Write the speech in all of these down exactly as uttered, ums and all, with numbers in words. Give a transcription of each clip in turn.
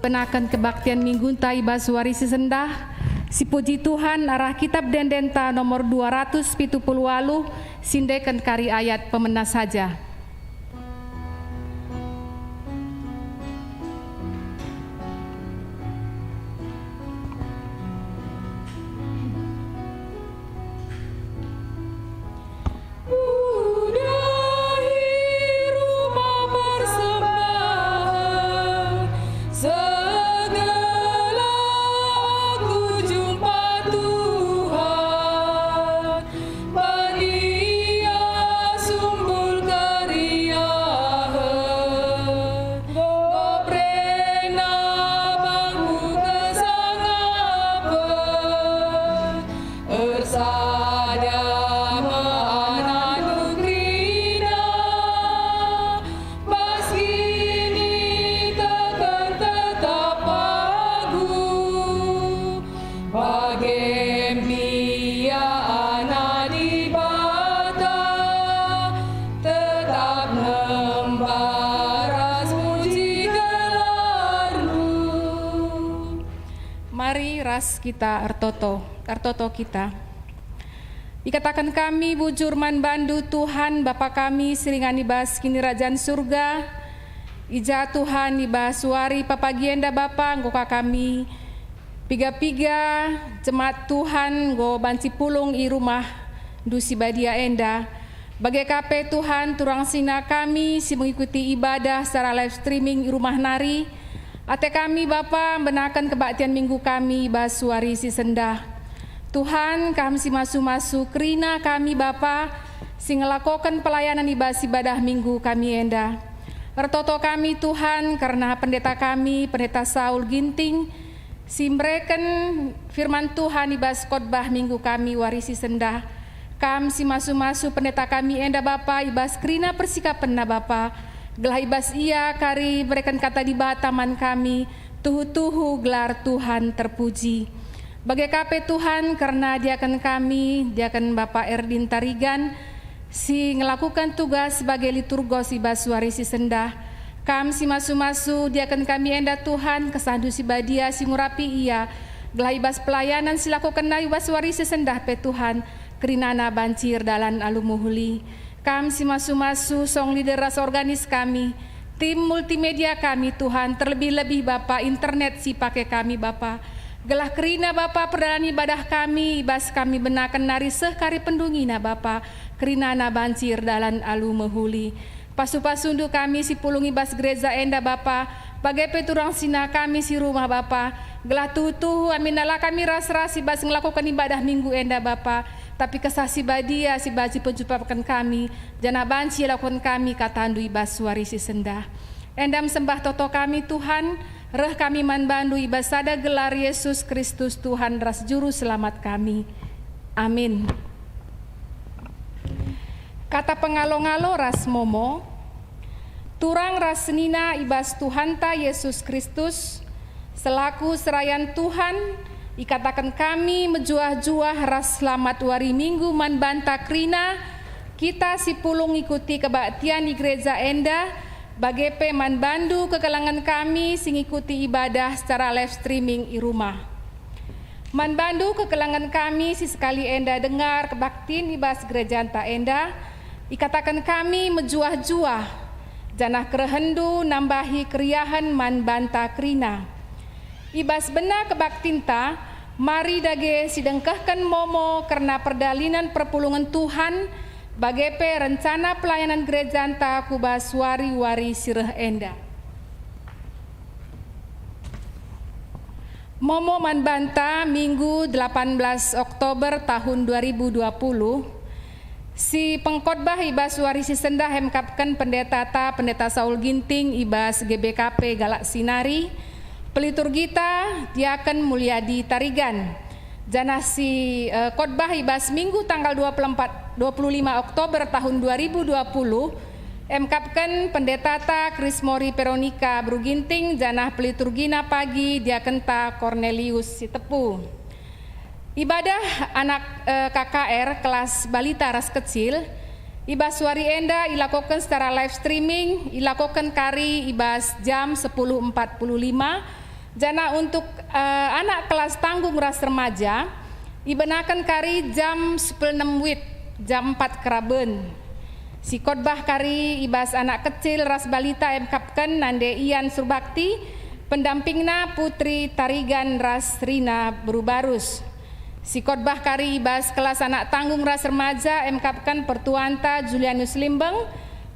Kenaken kebaktian minggunta i bas wari si sendah, sipuji Tuhan arah Kitab Ende-Endenta nomor dua ratus pitu puluh waluh, sindeken kari ayat pemena saja. Udahi rumah persembahan, segera aku jumpa Tuhan. Bani Ia sumbul keriahen, enggo perena bangku kesangapen. Ersadia me anakNdu kerina, bas kiniteken tetap pagu. Bage me ia anak Dibata, tetap nembah ras muji gelarNdu. Mari ras kita ertoto, ertoto kita. Ikataken kami bujur man bandu, Tuhan, Bapa kami si ringan i bas Kinirajan Surga. I ja, Tuhan, i bas wari pagi enda, Bapa, enggo ka kami piga-piga jemaat Tuhan enggo banci pulung i rumahNdu si badia enda. Bage ka pe, Tuhan, turang senina kami si mengikuti ibadah secara live streaming i rumah nari. Ate kami, Bapa, mbenaken kebaktian Minggu kami i bas wari si sendah. Tuhan, Kam si masu-masu kerina kami, Bapa, si ngelakoken pelayanan i bas ibadah Minggu kami enda. Ertoto kami, Tuhan, kerna pendeta kami, Pendeta Saul Ginting, si mbereken firman Tuhan i bas khotbah Minggu kami wari si sendah. Kam si masu-masu pendeta kami enda, Bapa, i bas kerina persikapenna, Bapa, gelah i bas ia kari mbereken Kata Dibata man kami, tuhu-tuhu gelar Tuhan terpuji. Bage ka pe, Tuhan, kerna diaken kami, diaken Bapa Erdin Tarigan, si ngelakuken tugas sebagai liturgos i bas wari si sendah. Kam si masu-masu diaken kami enda, Tuhan, KesahNdu si Badia si ngurapi ia, gelah i bas pelayanan si lakokenna i bas wari si sendah pe, Tuhan, kerinana banci erdalan alu mehuli. Kam si masu-masu song leader ras organis kami, tim multimedia kami, Tuhan, terlebih-lebih, Bapa, internet si pake kami, Bapa. Gelah kerina, Bapa, perdalanen ibadah kami, i bas kami mbenaken nari seh kari pendungina, Bapa, kerinana banci erdalan alu mehuli. Pasu-pasuNdu kami si pulung i bas gereja enda, Bapa, bage pe turang senina kami si rumah, Bapa, gelah tuhu-tuhu aminna la kami ras-ras i bas ngelakoken ibadah Minggu enda, Bapa, tapi Kesah Si Badia si banci pejumpaken kami, janah banci ilakoken kami KataNdu i bas wari si sendah. Enda me sembah toto kami, Tuhan, reh kami man bandu i bas sada gelar Yesus Kristus, Tuhan ras Juru Selamat kami. Amin. Kata pengalo-ngalo ras momo. Turang ras senina i bas Tuhanta Yesus Kristus, selaku serayan Tuhan, ikataken kami mejuah-juah ras selamat wari Minggu man banta kerina, kita si pulung ngikuti kebaktian i gereja enda, bage pe man bandu kekelengen kami si ngikuti ibadah secara live streaming i rumah. Man bandu kekelengen kami si sekali enda dengar kebaktin i bas gerejanta enda, ikataken kami mejuah-juah, janah kerehenndu nambahi keriahen man banta kerina. I bas bena kebaktinta, mari dage sidengkehken momo kerna perdalanen perpulungen Tuhan, bage pe rencana pelayanan gerejanta ku bas wari-wari si reh enda. Momo man banta, Minggu delapan belas Oktober tahun dua ribu dua puluh, si pengkhotbah i bas wari si sendah emkapken pendetata, Pendeta Saul Ginting i bas G B K P Galaksi nari, peliturgita, Diaken Mulyadi Tarigan. Janah si, eh, khotbah i bas Minggu tanggal dua puluh empat, dua puluh lima Oktober tahun dua ribu dua puluh, emkapken pendetata Krismori Veronika Beru Ginting, janah peliturgina pagi diakenta Kornelius Sitepu. Ibadah anak, eh, K K R kelas balita ras kecil, i bas wari enda ilakoken secara live streaming, ilakoken kari i bas jam sepuluh empat puluh lima, Janah untuk, eh, anak kelas tanggung ras remaja, ibenaken kari jam sepuluh enem wib, jam empat keraben. Si khotbah kari i bas anak kecil ras balita emkapken nande Ian Surbakti, pendampingna Putri Tarigan ras Rina Berubarus. Si khotbah kari i bas kelas anak tanggung ras remaja emkapken pertuanta Julianus Limbeng,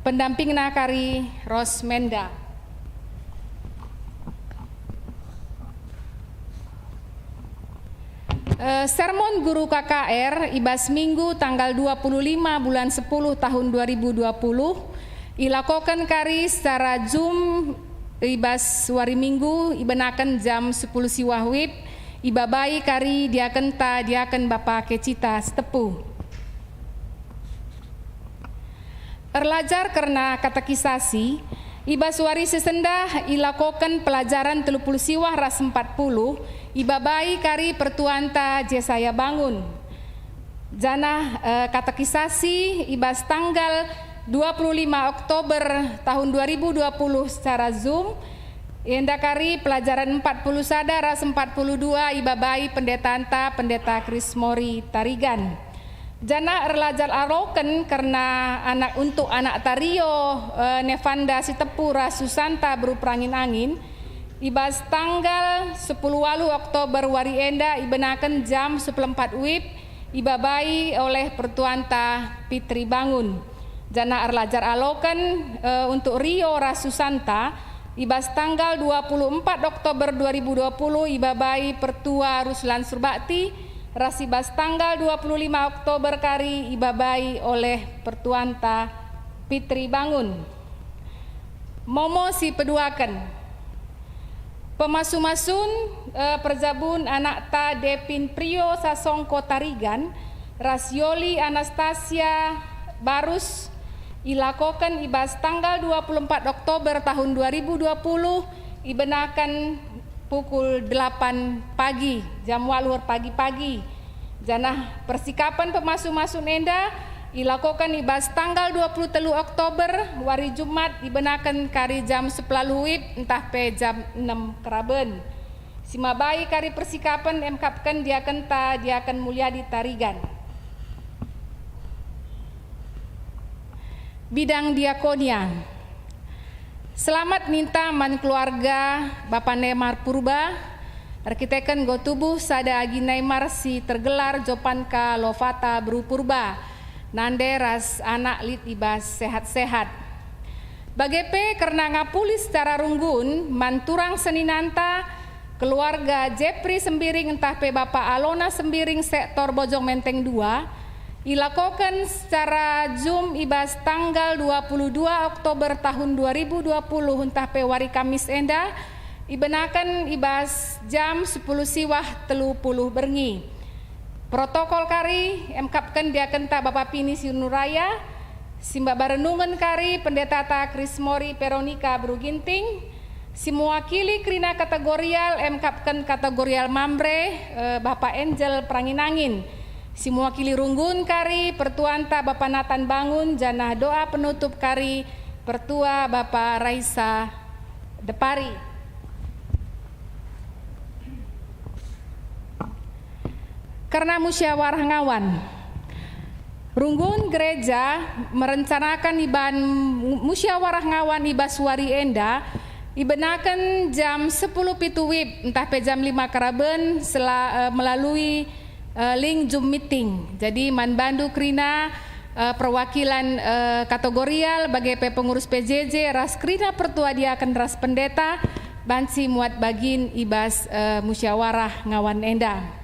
pendampingna kari Rosmenda. Eh, sermon guru K K R i bas Minggu tanggal dua puluh lima bulan sepuluh tahun dua ribu dua puluh ilakoken kari secara Zoom i bas wari Minggu ibenaken jam sepuluh siwah wib, ibabai kari diakenta diaken Bapa Kecita Sitepu. Erlajar kerna katekisasi, i bas wari si sendah ilakoken pelajaran telu puluh siwah ras empat puluh, ibabai kari pertuanta Jesaya Bangun. Janah, eh, katekisasi i bas tanggal dua puluh lima Oktober tahun dua ribu dua puluh secara Zoom, enda kari pelajaran empat puluh sada ras empat puluh dua ibabai pendetanta Pendeta Krismori Tarigan. Janah erlajar aloken kerna anak, untuk anak Tario, eh, Nevanda Sitepu ras Susanta Beru Perangin-angin, i bas tanggal sepuluh waluh Oktober wari enda ibenaken jam sepuluh empat wib, ibabai oleh pertuanta Pitri Bangun. Janah erlajar aloken, eh, untuk Rio ras Susanta, i bas tanggal dua puluh empat Oktober dua ribu dua puluh ibabai pertua Ruslan Surbakti, ras i bas tanggal dua puluh lima Oktober kari ibabai oleh pertuanta Pitri Bangun. Momo si peduaken. Pemasu-masun, eh, perjabun anakta Depin Prio Sasongko Tarigan ras Yoli Anastasia Barus ilakoken i bas tanggal dua puluh empat Oktober tahun dua ribu dua puluh, ibenaken pukul delapan pagi, jam waluh pagi-pagi. Janah persikapen pemasu-masun enda ilakoken i bas tanggal dua puluh telu Oktober, wari Jumat, ibenaken kari jam sepuluh wib ntah pe jam enem keraben. Si mabai kari persikapen emkapken diakenta Diaken Mulyadi Tarigan. Bidang diakonia. Selamat ninta man keluarga Bapa Neymar Purba, erkiteken enggo tubuh sada agi Neymar si tergelar Jopanka Lovata Beru Purba, nande ras anak lit i bas sehat-sehat. Bage pe kerna ngapuli secara runggun man turang seninanta, keluarga Jepri Sembiring ntah pe Bapa Alona Sembiring sektor Bojong Menteng dua, ilakoken secara Zoom i bas tanggal dua puluh dua Oktober tahun dua ribu dua puluh ntah pe wari Kamis enda, ibenaken i bas jam sepuluh siwah telu puluh berngi. Protokol kari emkapken diakenta Bapa Pini Sinuraya, si maba renungen kari pendetata Krismori Veronika Beru Ginting, si mewakili kerina kategorial emkapken kategorial Mamre, eh, Bapa Angel Perangin-angin, si mewakili runggun kari pertuanta Bapa Nathan Bangun, janah doa penutup kari pertua Bapa Raisa Depari. Kerna musyawarah ngawan. Runggun gereja merencanakan iban mu-, musyawarah ngawan i bas wari enda ibenaken jam sepuluh pitu wib ntah pe jam lima keraben sela-, eh, melalui, eh, link Zoom meeting. Jadi man bandu kerina, eh, perwakilan, eh, kategorial bage pe pengurus P J J ras kerina pertua diaken ras pendeta banci muat bagin i bas, eh, musyawarah ngawan enda.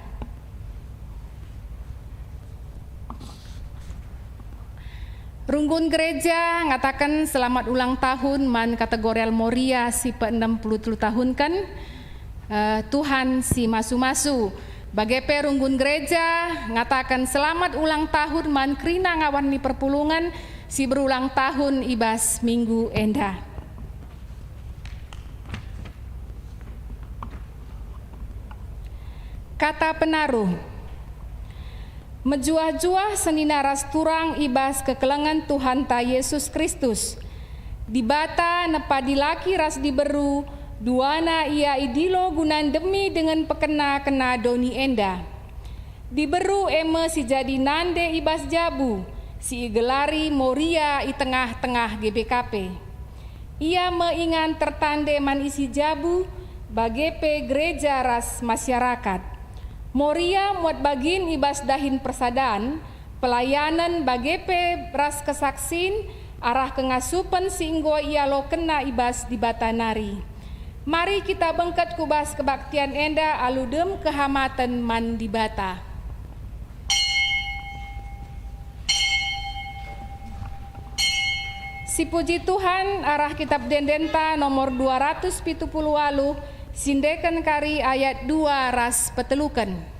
Runggun gereja ngataken selamat ulang tahun man kategorial Moria si pe enam puluh telu tahunken, eh, Tuhan si masu-masu. Bage pe runggun gereja ngataken selamat ulang tahun man kerina ngawan ni perpulungen si berulang tahun i bas minggu enda. Kata penaruh. Mejuah-juah senina ras turang i bas kekelengen Tuhanta Yesus Kristus. Dibata nepa dilaki ras diberu, Duana ia idilo guna ndemi dingen pekena-kena doni enda. Diberu e me si jadi nande i bas jabu, si igelari Moria i tengah-tengah G B K P. Ia me ingan tertande man isi jabu, bage pe gereja ras masyarakat. Moria muat bagin i bas dahin persadan, pelayanen bage pe ras kesaksin arah kengasupen si enggo ialokenna i bas Dibata nari. Mari kita bengket ku bas kebaktian enda alu dem kehamaten man Dibata. Sipuji Tuhan, arah Kitab Ende-endenta nomor dua ratus pitu puluh waluh, sindeken kari ayat dua ras peteluken.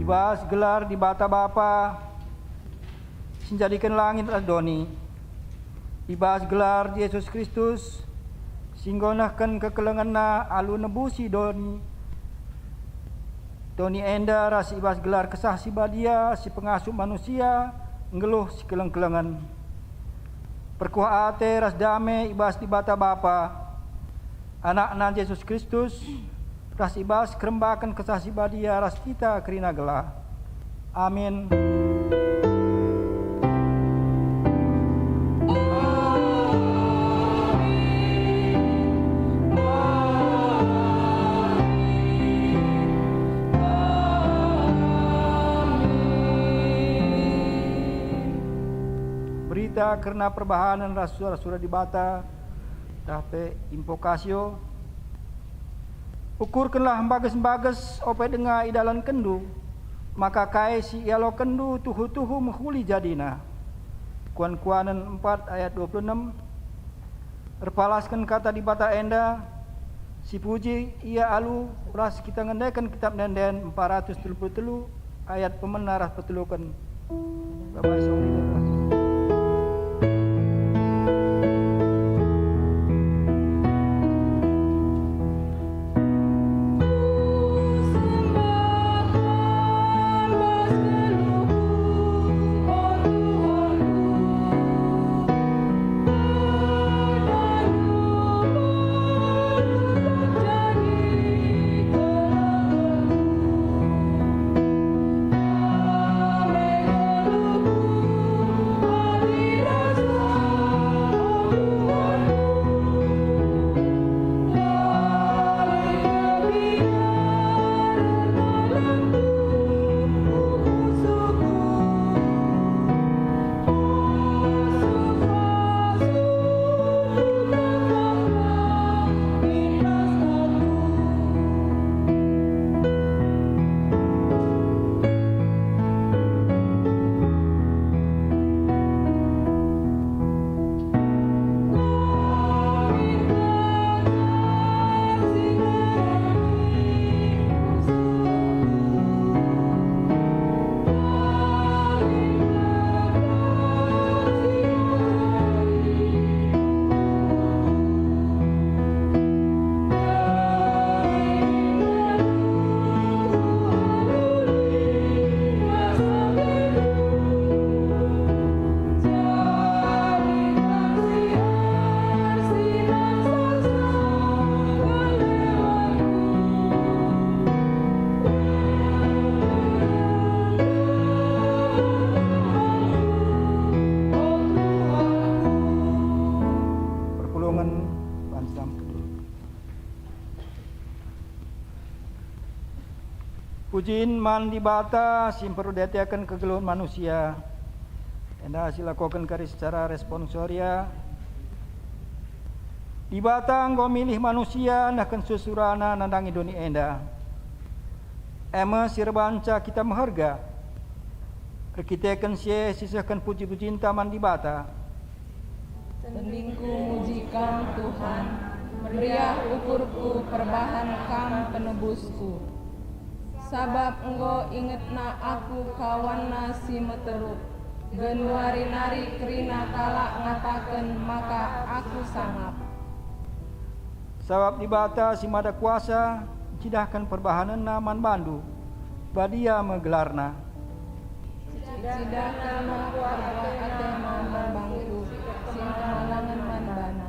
I bas gelar Dibata Bapa, si njadiken langit ras doni, i bas gelar Jesus Kristus, si enggo nehken kekelengenNa alu nebusi doni, doni enda ras i bas gelar Kesah Si Badia si pengasup manusia nggeluh sikeleng-kelengen. Perkuah ate ras dame i bas Dibata Bapa, AnakNa Jesus Kristus, ras i bas kerembaken Kesah Si Badia ras kita kerina gelah. Amin. Berita kerna perbahanen ras sura-sura Dibata, tah pe invokasio. Ukurkenlah mbages-mbages ope denga idalankenndu, maka kai si ialokenndu tuhu-tuhu mehuli jadina. Kuan-kuanen empat ayat dua puluh enem. Erpalasken kata Dibata enda, sipuji Ia alu ras kita ngendeken Kitab Ende-enden empat ratus telu puluh telu ayat pemena ras peteluken. Baba Isong Leader. Pujin man Dibata si mperudiateken kegeluhen manusia, enda silakoken kari secara responsoria. Dibata enggo milih manusia nehken sura-suraNa nandangi doni enda. E me si erbahanca kita meherga. Erkiteken si e sisehken puji-pujinta man Dibata. Tendingku muji Kam, Tuhan, meriah ukurku perbahan Kam penebusku. Sabap enggo ingetna aku kawanna si meteruk, genduari nari kerina kalak ngataken maka aku sangap. Sabap Dibata si Mada Kuasa ncidahken perbahanenNa man bandu, badia me gelarNa. IcidahkenNa kuah atena man bangku, si engkemalangen man baNa.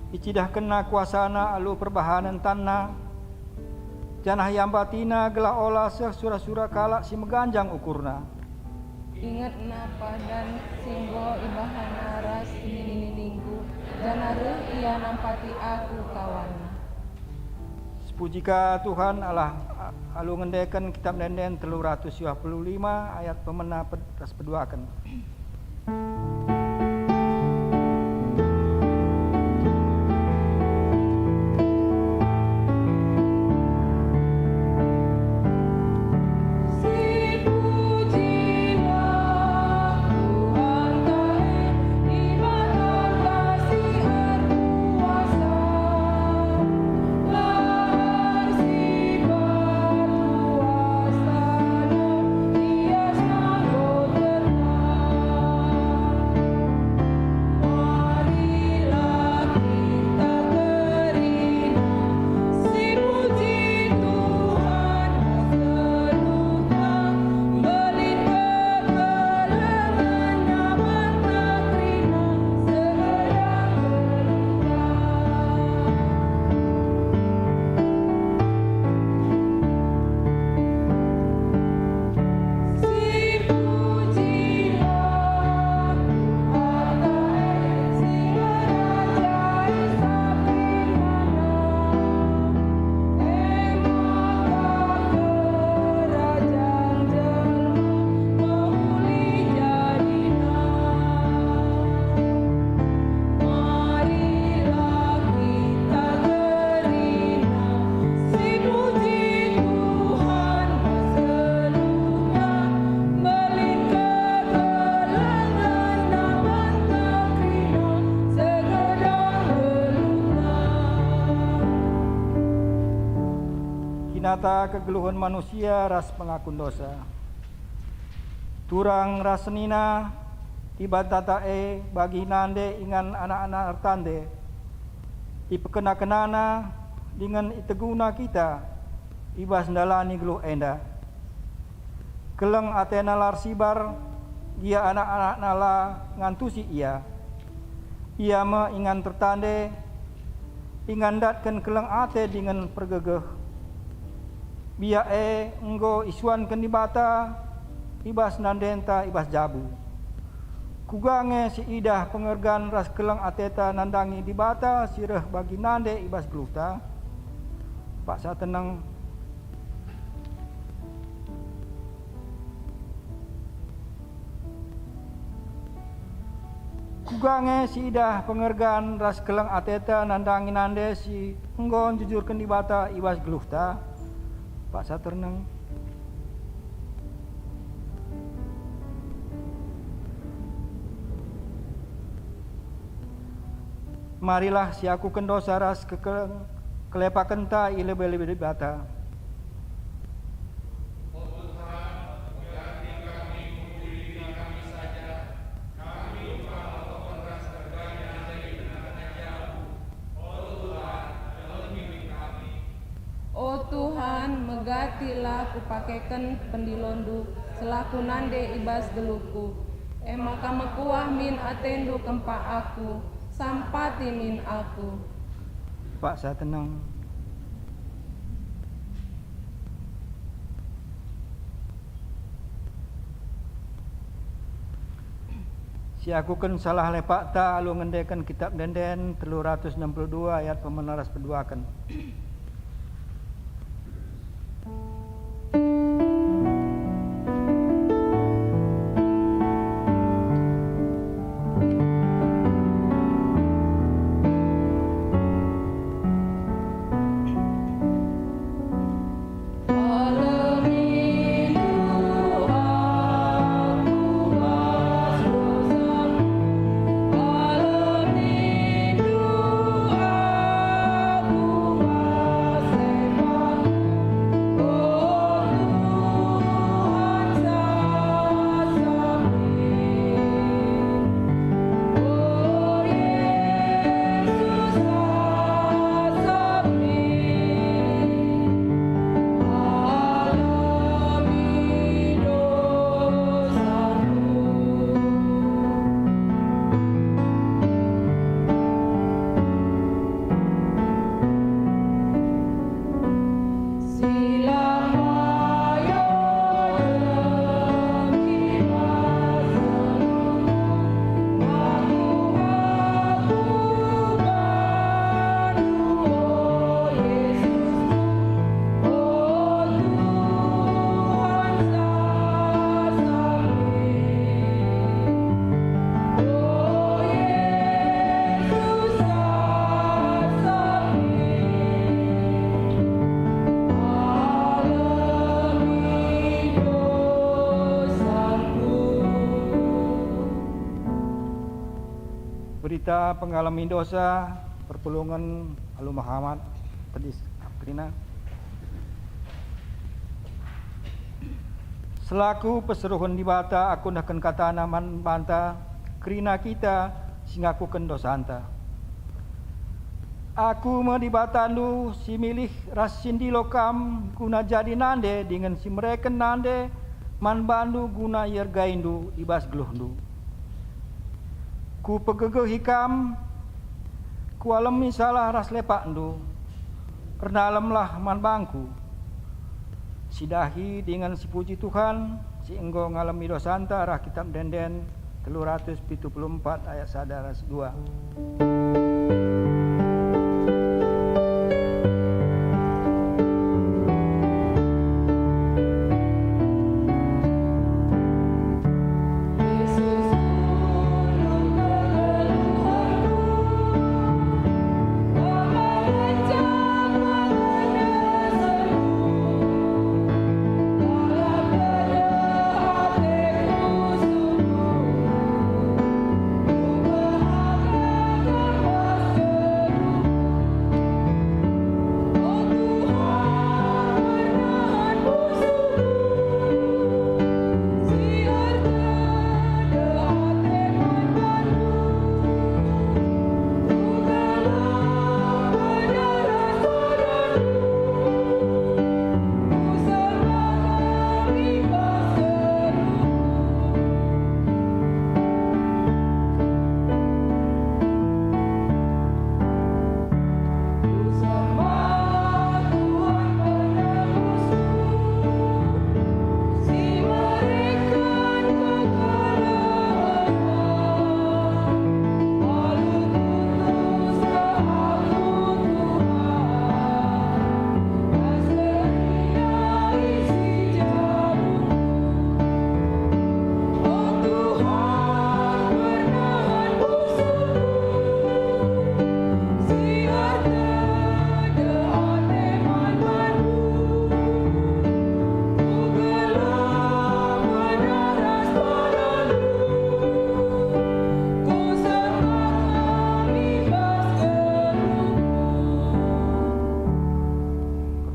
IcidahkenNa kuasaNa alu perbahanen tanNa, janah iambatina gelah ola seh sura-sura kalak si meganjang ukurna. Ingetna padan si enggo ibahanna ras nini-niningku, janah reh ia nampati aku kawanna. Sepuji ka Tuhan Allah, a-, alu ngendeken Kitap Ende-enden telu ratus dua puluh lima ayat pemena ped-, ras peduaken. Kinata kegeluhen manusia ras pengakun dosa. Turang ras senina, Dibatata e bagi nande ingan anak-anak ertande. Ipekena-kenana dingen iteguna kita i bas ndalani geluh enda. Keleng atena la ersibar, gia anak-anakna la ngantusi ia. Ia me ingan tertande, ingan ndatken keleng ate dingen pergegeh. Biak e enggo isuanken Dibata i bas nandenta i bas jabu. Kuga nge si idah pengergan ras keleng ateta nandangi Dibata si reh bagi nande i bas geluhta? Paksa teneng. Kuga nge si idah pengergan ras keleng ateta nandangi nande si enggo njujurken Dibata i bas geluhta? Paksa teneng. Marilah siakuken dosa ras kekeleng-, kelepakenta i lebe-lebe Dibata. O Tuhan, pengganti kami mungkuli diri kami saja, kami lupa ngelakoken ras erganya nande i tengah-tengah jabu. O Tuhan, keleng bimbing kami. O Tuhan, megatilah kupakeken pendilondu selaku nande i bas geluhku, e maka mekuah min atendu kempak aku, sampati min aku. Paksa teneng. Siakuken salah lepakta alu ngendeken Kitap Ende-enden telu ratus enam puluh dua ayat pemena ras peduaken. Kita pengalemi dosa, perpulungen alu mehamat, pedis, kerina. Selaku persuruhen Dibata, aku nehken kataNa man banta, kerina kita si ngakuken dosanta. Aku me Dibatandu si milih ras si ndilo kam guna jadi nande dingen si mereken nande man bandu guna iergaindu i bas geluhndu. Kupegegehi kam, kualemi salah ras lepakndu. Ernalemlah man bangku. Sidahi dingen sipuji Tuhan, si enggo ngalemi dosanta arah Kitap Ende-enden telu ratus pitu puluh empat ayat sada ras dua.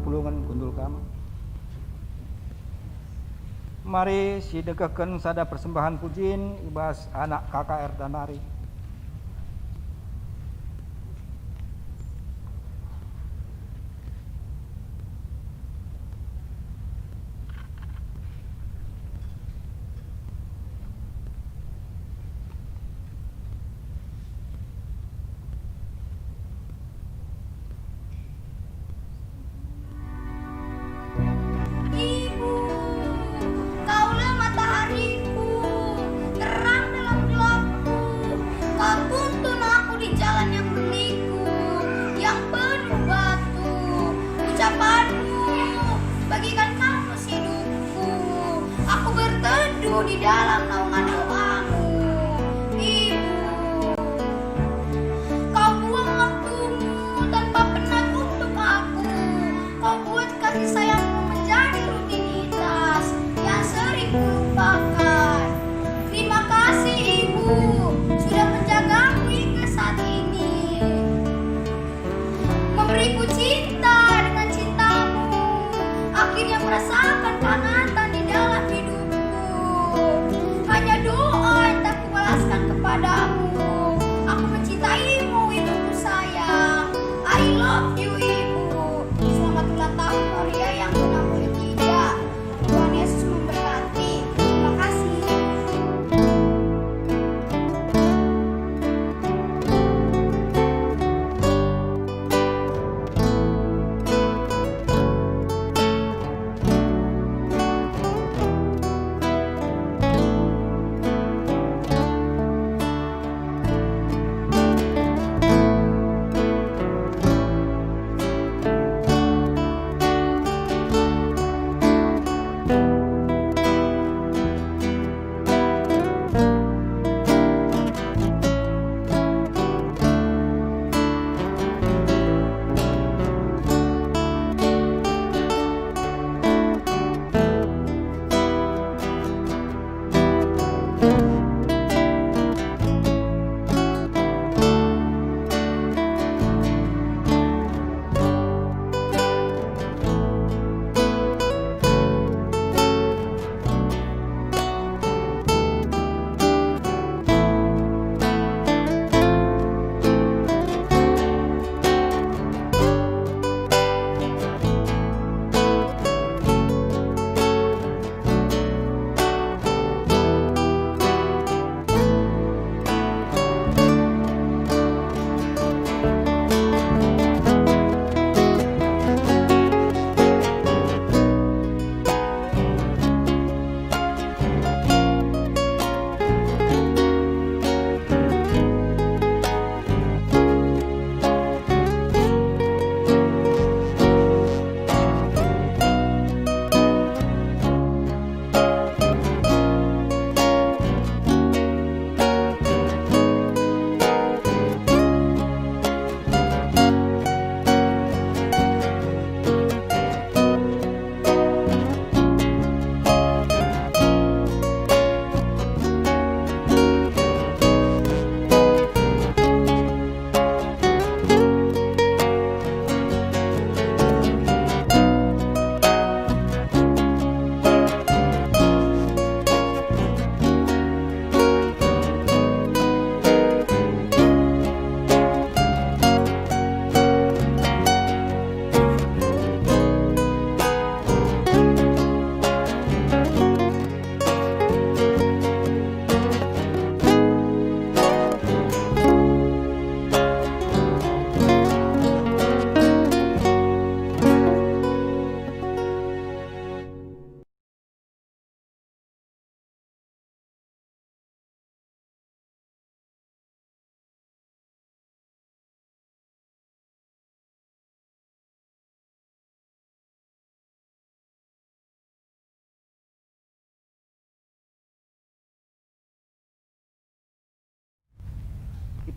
Perpulungen kundul kam. Mari sidengkehken sada persembahen pujin i bas anak K K R Danari. Ibu, kaulah matahariku, terang dalam gelapku. Kau tuntun aku di jalan yang berliku, yang penuh batu. Ucapanmu bagaikan kamus hidupku. Aku berteduh di dalam naungan doamu, Ibu. Kau buang waktumu tanpa penat untuk aku. Kau buat kasih sayangmu menjadi rutinitas yang sering kulupakan. Terima kasih, Ibu, sudah menjagaku hingga saat ini. Memberiku cinta dengan cintamu, akhirnya merasakan kehangatan di dalam hidupku. Hanya doa yang tak kubalaskan kepadamu. Aku mencintaimu, ibuku sayang. I love you, Ibu. Selamat ulang tahun, Maria yang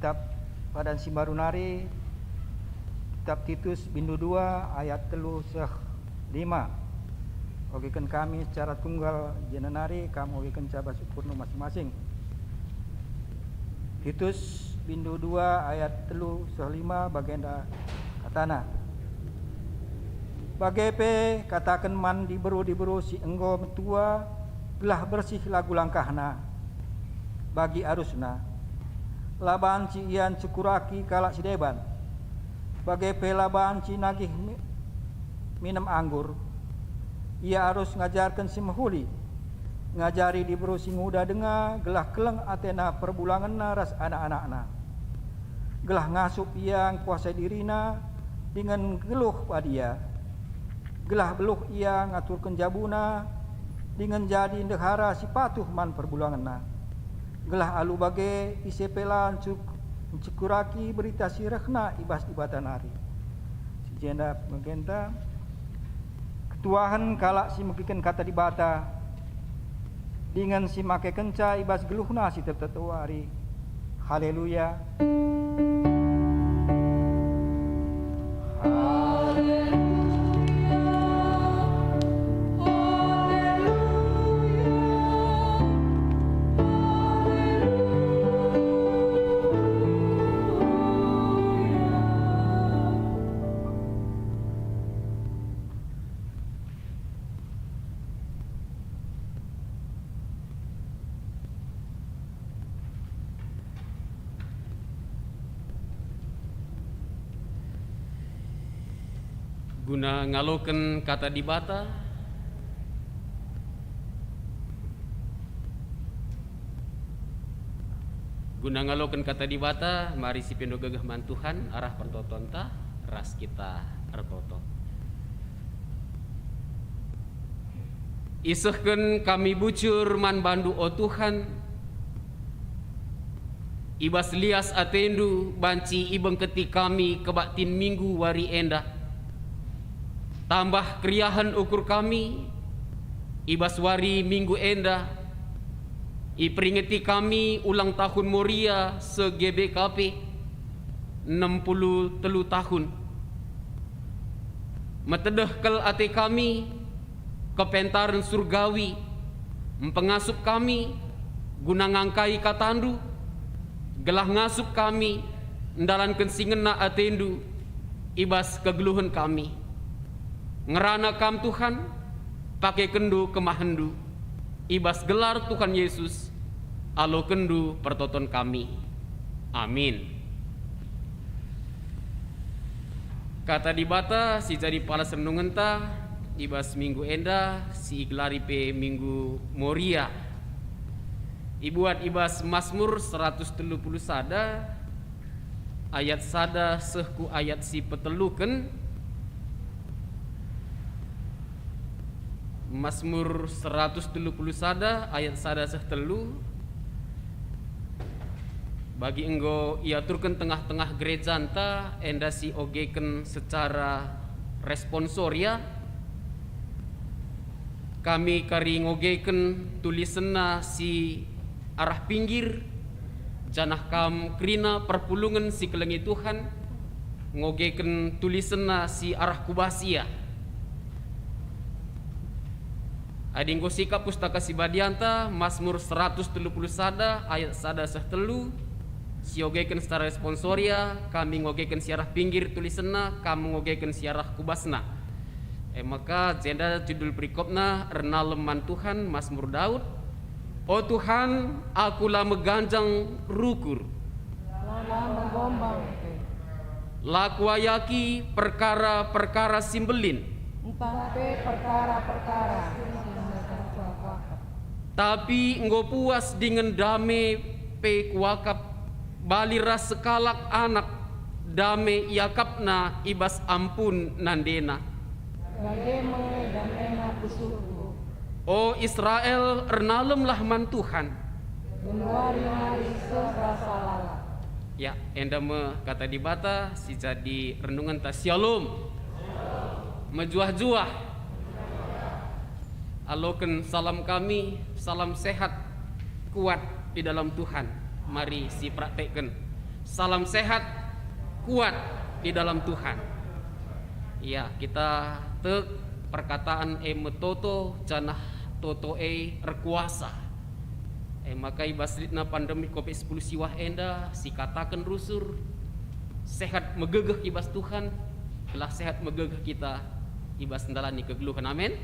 Kitab Padan si Mbaru nari, Kitab Titus bindu dua ayat telu seh lima. Ogeken kami secara tunggal jenari, kam ogekenca bas ukurndu masing-masing. Titus bindu dua ayat telu seh lima bagenda katana, "Bage pe kataken man diberu-diberu si enggo metua, gelah bersih lagu langkahna bagi arusna. La banci ia ncekuraki kalak si deban, bage pe la banci nagih mi-, minem anggur. Ia arus ngajarken si mehuli, ngajari diberu si nguda denga gelah keleng atena perbulangenna ras anak-anakna. Gelah ngasup ia ngkuasai dirina dingen nggeluh badia. Gelah beluh ia ngaturken jabuna dingen jadi ndehara si patuh man perbulangenna. Gelah alu bage ise pe la ncuk-, ncekuraki berita si rehna i bas Dibata nari." Si jenda bagenda ketuahen kalak si megiken Kata Dibata dingen si makekenca i bas geluhna si tep-tep wari. Haleluya! Guna ngaloken Kata Dibata, guna ngaloken Kata Dibata, mari sipindo gegeh man Tuhan arah pertotonta, ras kita ertoto. Isehken kami bujur man bandu, o Tuhan, i bas lias atendu banci ibengketi kami kebaktin Minggu wari enda. Tambah keriahen ukur kami, i bas wari Minggu enda, iperingeti kami ulang tahun Moria se G B K P, enem puluh telu tahun. Metedeh kal ate kami, kepentaren surgawi, mpengasup kami guna ngangkai katandu, gelah ngasup kami ndalanken si ngena atendu i bas kegeluhen kami. Ngerana kam, Tuhan, pakekenndu kemahenndu. I bas gelar Tuhan Yesus, alokenndu pertoton kami. Amin. Kata Dibata si jadi palas renungenta i bas minggu enda si igelari pe Minggu Moria. Ibuat i bas Masmur seratus telu puluh sada, ayat sada seh ku ayat si peteluken. Masmur seratus telu puluh sada ayat sada seh telu. Bagi enggo iaturken tengah-tengah gerejanta enda si ogeken secara responsoria, kami kari ngogeken tulisenna si arah pinggir, janah kam kerina perpulungen si kelengi Tuhan, ngogeken tulisenna si arah ku bas ia. Adi enggo sikap Pustaka Si Badianta, Masmur seratus telu puluh sada ayat sada seh telu, siogeken secara responsoria, kami ngogeken si arah pinggir tulisenna, kam ngogeken si arah ku basna. E maka, jenda judul perikopna, Ernalem man Tuhan, Masmur Daud. O Tuhan, aku la meganjang rukur. La menggombang pe. La kuayaki perkara-perkara si mbelin. Ntah pe perkara-perkara si megang kuakap. Tapi enggo puas dingen dame pe kuakap, bali ras sekalak anak, dame iakapna i bas ampun nandena. Bage me damena pusuhku. O Israel, ernalemlah man Tuhan. Genduari nari seh rasa lalap. Ya, enda me kata Dibata si jadi renungenta. Syalom. Mejuah-juah. Aloken salam kami, salam sehat, kuat di dalam Tuhan. Mari sipraktekken. Salam sehat, kuat di dalam Tuhan. Ya, kita tek perkataan e metoto, janah toto e erkuasa. E maka i bas litna pandemi covid sepuluh siwah enda, sikataken rusur, sehat megegeh i bas Tuhan, gelah sehat megegeh kita i bas ndalani kegeluhen. Amin.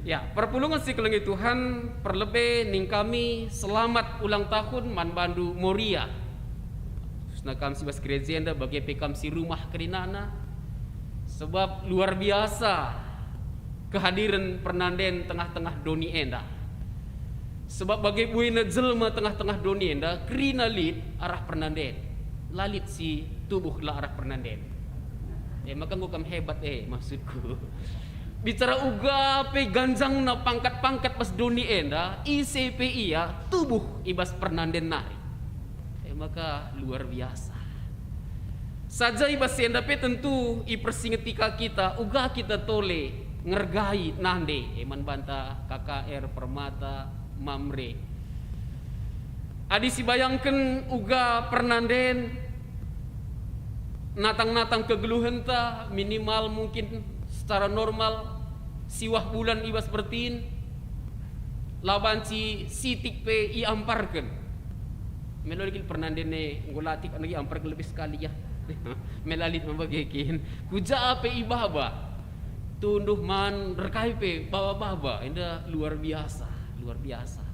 Ya, perpulungen si kelengi Tuhan, perlebe ning kami selamat ulang tahun man bandu Moria. Khususna kam si bas gereja enda, bage pe kam si rumah kerinana. Sebab luar biasa kehadiren pernanden tengah-tengah doni enda. Sebab bage buena jelma tengah-tengah doni enda, kerina lit arah pernanden. La lit si tubuh la arah pernanden. E maka enggo kam hebat e, maksudku. Bicara uga pe ganjangna pangkat-pangkat bas doni enda, ise pe ia tubuh i bas pernanden nari. E maka luar biasa. Saja i bas si enda pe tentu ipersingeti ka kita, uga kita tole ngergai nande, e man banta K K R, Permata, Mamre. Adi sibayangken uga pernanden, natang-natang kegeluhenta minimal mungkin secara normal siwah bulan i bas bertin, la banci sitik pe iamparken. Melo lit pernanden e, enggo la tik nagi amparken lebih sekali ya. Mela lit me bage kin. Kuja pe ibaba. Tunduh man rekai pe baba-baba, enda luar biasa, luar biasa.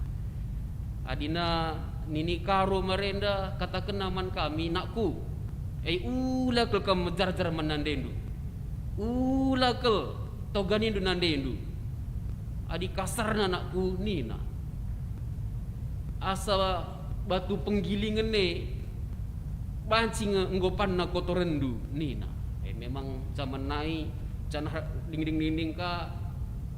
Adina nini Karo marenda katakenna man kami, "Nakku, e ula kal kam mejarjar man nandendu. Ula kal toganindu nandendu." Adi kasarna nakku nina, "Asa batu penggilingen e banci nge enggo panna kotorenndu," nina. E, memang zaman nai, janah dingding-dingding ka,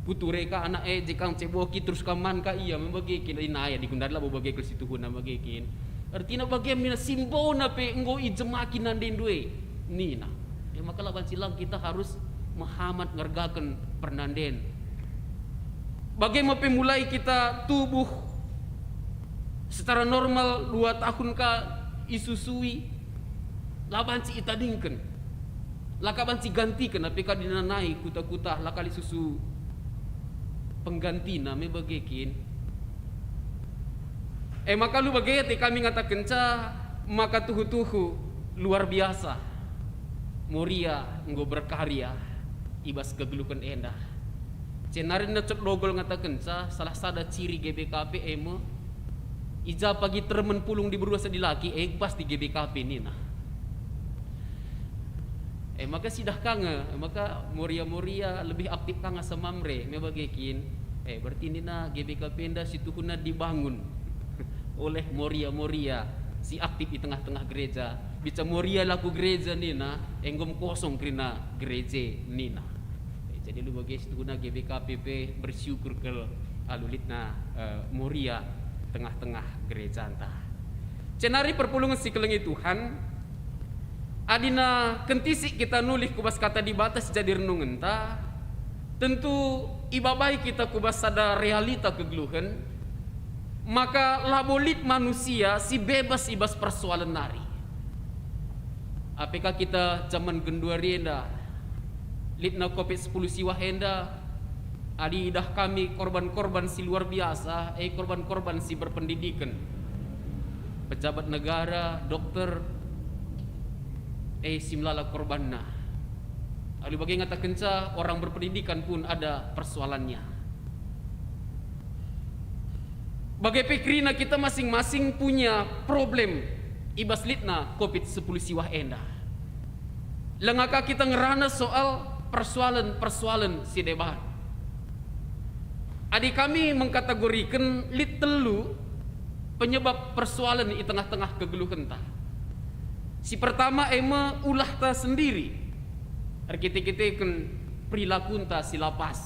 kuture ka anak e, jekang ceboki terus ka man ka ia, me bage kin, inaya digundari labo bage kal situhuna bage kin. Ertina bage mina simbona pe enggo ijemaki nandendu e, nina. E maka la banci lang kita harus mehamat ngergaken pernanden. Bage me pe mulai kita tubuh secara normal dua tahun ka isusui, la banci itadingken, la ka banci gantiken, tapi ka dinanai kuta-kuta, la kali susu penggantina me bage kin. E maka lu bage te kami ngatakenca maka tuhu-tuhu luar biasa Moria enggo berkarya i bas kegeluhen enda. Jenari necek dogol ngatakenca salah sada ciri G B K P e me, i ja pagi termen pulung diberu asa dilaki, e pasti G B K P nina. E maka sidah ka nge, e maka Moria-Moria lebih aktif ka nge asa Mamre, me bage kin. E berarti nina G B K P enda situhuna dibangun oleh Moria-Moria si aktif i tengah-tengah gereja. Bica Moria laku gereja nina, enggo me kosong kerina gereja nina. E, jadi lu bage situhuna G B K P pe bersyukur kal alu litna, e, Moria tengah-tengah gerejanta. Jenari perpulungen si kelengi Tuhan, adina kentisik kita nulih ku bas Kata Dibata si jadi renungenta, tentu ibabai kita ku bas sada realita kegeluhen, maka labo lit manusia si bebas i bas persoalen nari. Apeka kita jaman genduari enda, litna covid sepuluh siwah enda, adi idah kami korban-korban si luar biasa, e korban-korban si berpendidiken, pejabat negara, dokter, e si melala korbanna. Alu bage ngatakenca orang berpendidikan pun ada persoalannya. Bage pe kerina kita masing-masing punya problem i bas litna covid sepuluh siwah enda. Langa ka kita ngerana soal persoalen-persoalen si deban. Adi kami mengkategoriken lit telu penyebab persoalen i tengah-tengah kegeluhenta. Si pertama e me ulahta sendiri, erkite-kiteken perilakunta si la pas.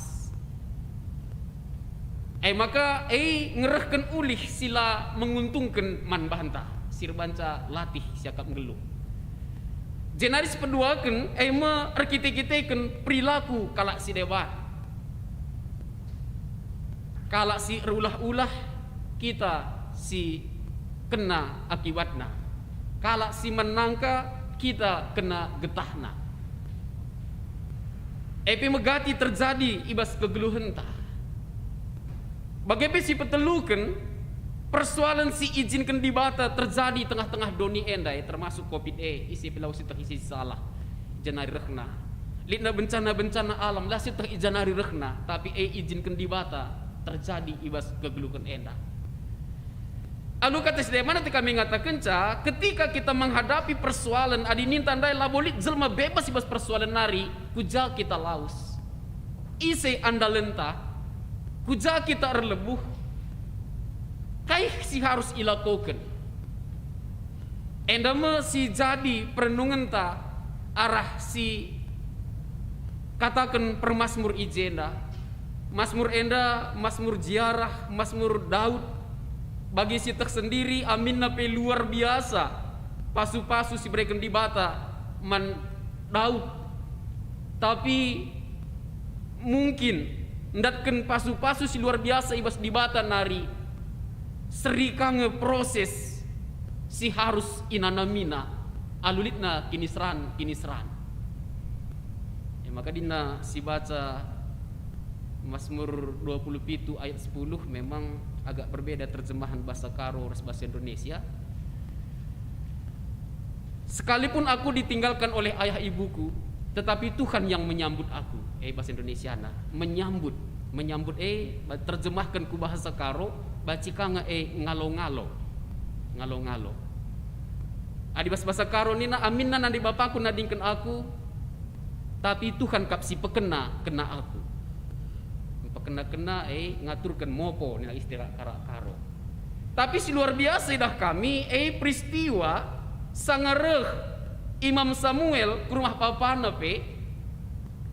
E maka e ngerehken ulih si la menguntungken man banta, si erbanca latih siakap nggeluh. Jenari sipeduaken e me erkite-kiteken perilaku kalak si deban. Kalak si erulah-ulah kita si kena akibatna. Kalak si man nangka kita kena getahna. E pe megati terjadi i bas kegeluhenta. Bage pe si peteluken, persoalen si ijinken Dibata terjadi tengah-tengah doni enda, e, termasuk covid e, ise pe lawes sieteh ise salah, janari rehna. Litna bencana-bencana alam, la sieteh i janari rehna, tapi e ijinken Dibata terjadi i bas kegeluhen enda. Alu kata si deban ate kami ngatakenca, ketika kita menghadapi persoalen, adi ninta ndai labo lit jelma bebas i bas persoalen nari, ku ja kita lawes? Ise andalenta? Ku ja kita erlebuh? Kai si harus ilakoken? Enda me si jadi perenungenta arah si kataken permasmur i jenda. Masmur enda masmur ziarah, masmur Daud. Bagi sieteh sendiri aminna pe luar biasa pasu-pasu si ibereken Dibata man Daud. Tapi mungkin ndatken pasu-pasu si luar biasa i bas Dibata nari seri ka nge proses si harus inanamina alu litna kiniseran-kiniseran. E maka dina sibaca Mazmur dua puluh pitu ayat sepuluh memang agak berbeda terjemahan bahasa Karo ras bahasa Indonesia. Sekalipun aku ditinggalkan oleh ayah ibuku, tetapi Tuhan yang menyambut aku. Eh, bahasa Indonesiana, menyambut. Menyambut, eh, ba-, terjemahken ku bahasa Karo, banci ka nge, eh, ngalo-ngalo. Ngalo-ngalo. Adi bas bahasa Karo nina, aminna nande bapaku nadingken aku, tapi Tuhan kap si pekena-kena aku. Pekena-kena, eh, ngaturken mopo, nina istilah Karo. Tapi si luar biasa idah kami, eh, peristiwa sanga reh Imam Samuel ku rumah bapana pe,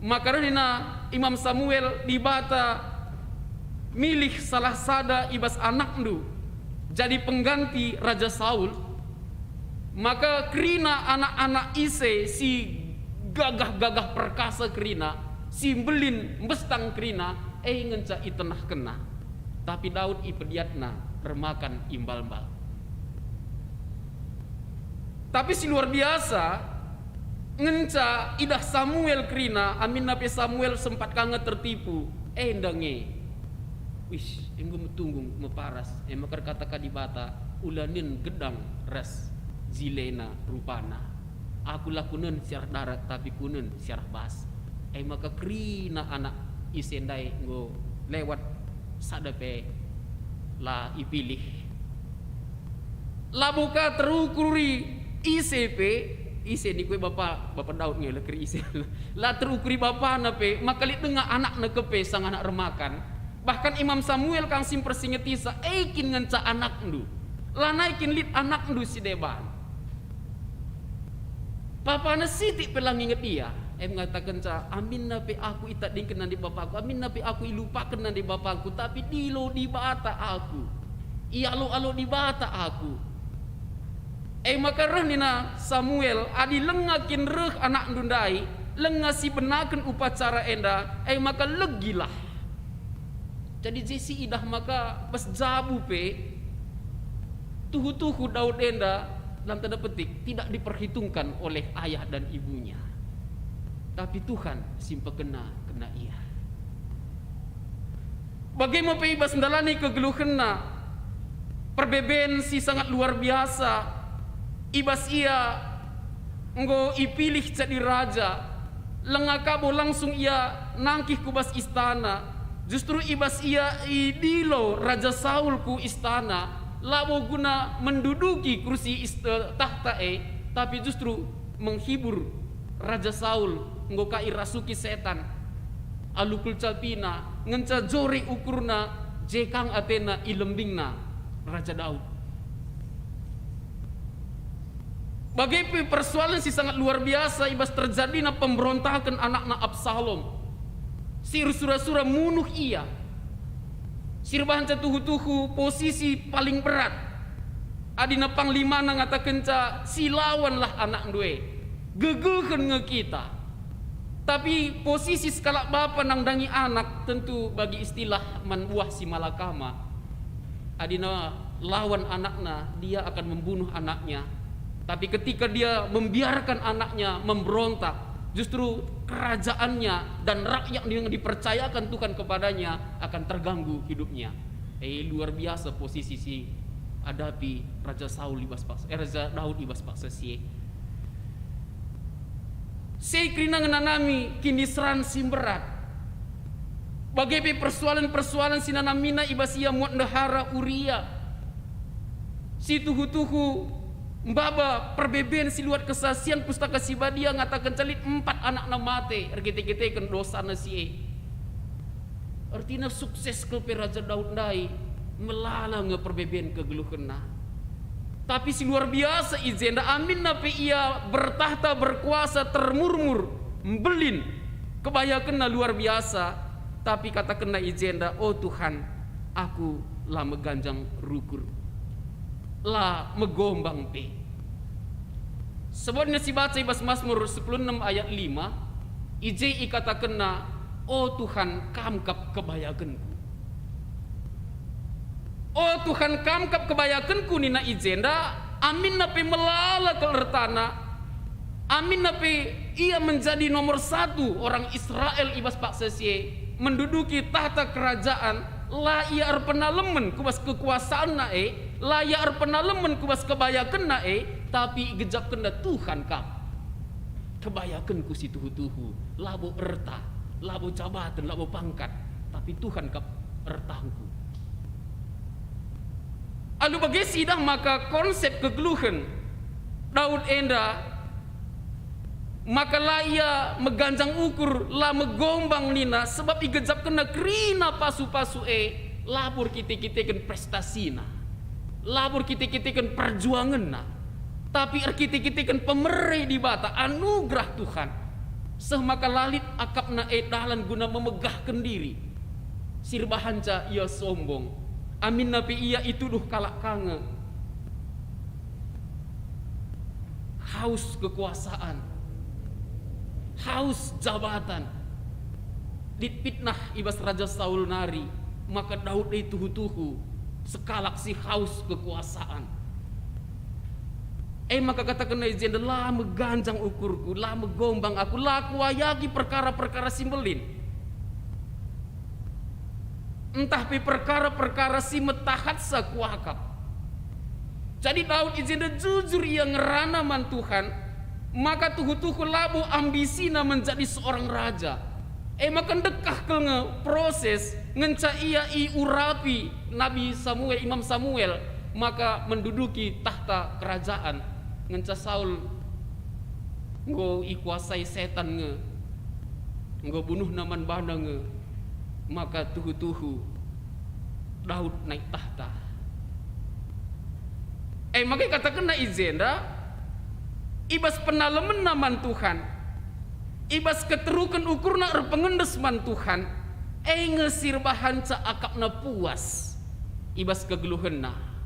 maka reh nina Imam Samuel, Dibata milih salah sada i bas anakndu jadi pengganti Raja Saul. Maka kerina anak-anak ise si gagah-gagah perkasa kerina, si mbelin mbestang kerina, e ngenca itenahkenna. Tapi Daud ipediatna ermakan imbal-mbal. Tapi si luar biasa, ngenca idah Samuel kerina, aminna pe Samuel sempat ka nge tertipu, enda nge. Wis, enggo metunggung, meparas, e maka erkata ka Dibata, ula nen gedang ras jilena rupana. Aku la kunen si arah darat, tapi kunen si arah bas. E maka kerina anak ise ndai enggo lewat, sada pe la ipilih. Labo ka terukuri ise pe, ise niku e bapa, bapa Daud nge, la keri ise. La terukuri bapana pe, maka lit denga anakna kepe sanga anak ermakan. Bahkan Imam Samuel kang si mpersingetisa, e kin ngenca anakndu. Lanai kin lit anakndu si deban. Bapana sitik pe la nginget ia. E mengatakenca, aminna pe aku itadingken nande bapangku, aminna pe aku ilupaken nande bapangku, tapi dilo Dibata aku. Ialo-alo Dibata aku. E maka reh nina Samuel, adi lenga kin reh anakndu ndai, lenga sibenaken upacara enda, e maka legilah. Jadi je si idah maka bas jabu pe, tuhu-tuhu Daud enda, dalam tanda petik, tidak diperhitungkan oleh ayah dan ibunya. Tapi Tuhan si mpekena-kena ia. Bage me pe i bas ndalani kegeluhenna, perbeben si sangat luar biasa, i bas ia enggo ipilih jadi raja, lenga kabo langsung ia nangkih ku bas istana, justru i bas ia idilo Raja Saul ku istana, labo guna menduduki kursi ist-, tahta e, tapi justru menghibur Raja Saul enggo ka irasuki setan. Alu kulcapina, ngenca jore ukurna, je kang atena ilembingna Raja Daud. Bage pe persoalen si sangat luar biasa i bas terjadina pemberontaken anakna Absalom, si ersura-sura munuh ia, si erbahanca tuhu-tuhu posisi paling berat. Adina panglimana ngatakenca, "Silawanlah anakndu e, gegehen nge kita." Tapi posisi sekalak bapa nandangi anak, tentu bagi istilah man buah si malakama. Adina lawan anakna, dia akan membunuh anaknya. Tapi ketika dia membiarkan anaknya memberontak, justru kerajaannya dan rakyat yang dipercayakan Tuhan kepadanya akan terganggu hidupnya. Eh, luar biasa posisi si hadapi Raja Saul i bas paksa, eh, Raja Daud i bas paksa si e. Si kerina ngenanami kiniseran si mberat. Bage pe persoalan-persoalan si nanamina i bas ia muat ndehara Uria. Si tuhu-tuhu maba perbeben si luat kesaksian Pustaka Si Badia ngatakenca lit empat anakna mate erkite-kiteken dosana si e. Ertina sukses kal pe Raja Daud ndai, melala nge perbeben kegeluhenna. Tapi si luar biasa i jenda, aminna pe ia bertahta, berkuasa, termurmur, mbelin kebayakenna luar biasa, tapi katakenna i jenda, "O Tuhan, aku la meganjang rukur, la megombang pe." Sebabna si baca i bas Mazmur sepuluh enem ayat lima, i je ikatakenna, "O Tuhan, Kam kap kebayakenku." "O Tuhan, Kam kap kebayakenku," nina i jenda, aminna pe melala kal ertana, aminna pe ia menjadi nomor satu orang Israel i bas paksa si e, menduduki tahta kerajaan, la ia erpenalemen ku bas kekuasaanna e, la ia erpenalemen ku bas kebayakenna e, tapi igejapkenna Tuhan kap kebayakenku si tuhu-tuhu, labo erta, labo jabaten, labo pangkat, tapi Tuhan kap ertangku. Alu bage sidah maka konsep kegeluhen Daud enda, maka la ia meganjang ukur, la megombang nina, sebab igejapkenna kerina pasu-pasu e, labo erkite-kiteken prestasina, labo erkite-kiteken perjuangenna, tapi erkite-kiteken pemere Dibata, anugerah Tuhan. Seh maka la lit akapna e dalan guna memegahken diri. Si erbahanca ia sombong, aminna pe ia ituduh kalak ka nge. Haus kekuasaan, haus jabatan. Lit fitnah i bas Raja Saul nari, maka Daud e tuhu-tuhu sekalak si haus kekuasaan. E maka katakenna i jenda, "La meganjang ukurku, la megombang aku, la kuayaki perkara-perkara si mbelin, ntah pe perkara-perkara si metahatsa kuakap." Jadi Daud i jenda jujur ia ngerana man Tuhan, maka tuhu-tuhu labo ambisina menjadi seorang raja. E maka ndekah kal nge proses ngenca ia iurapi Nabi Samuel, Imam Samuel, maka menduduki tahta kerajaan. Ngenca Saul enggo ikuasai setan nge, enggo bunuhna man bana nge, maka tuhu-tuhu Daud naik tahta. E maka ikatakenna i jenda, i bas penalemenna man Tuhan, i bas keteruken ukurna erpengendes man Tuhan, e nge si erbahanca akapna puas i bas kegeluhenna.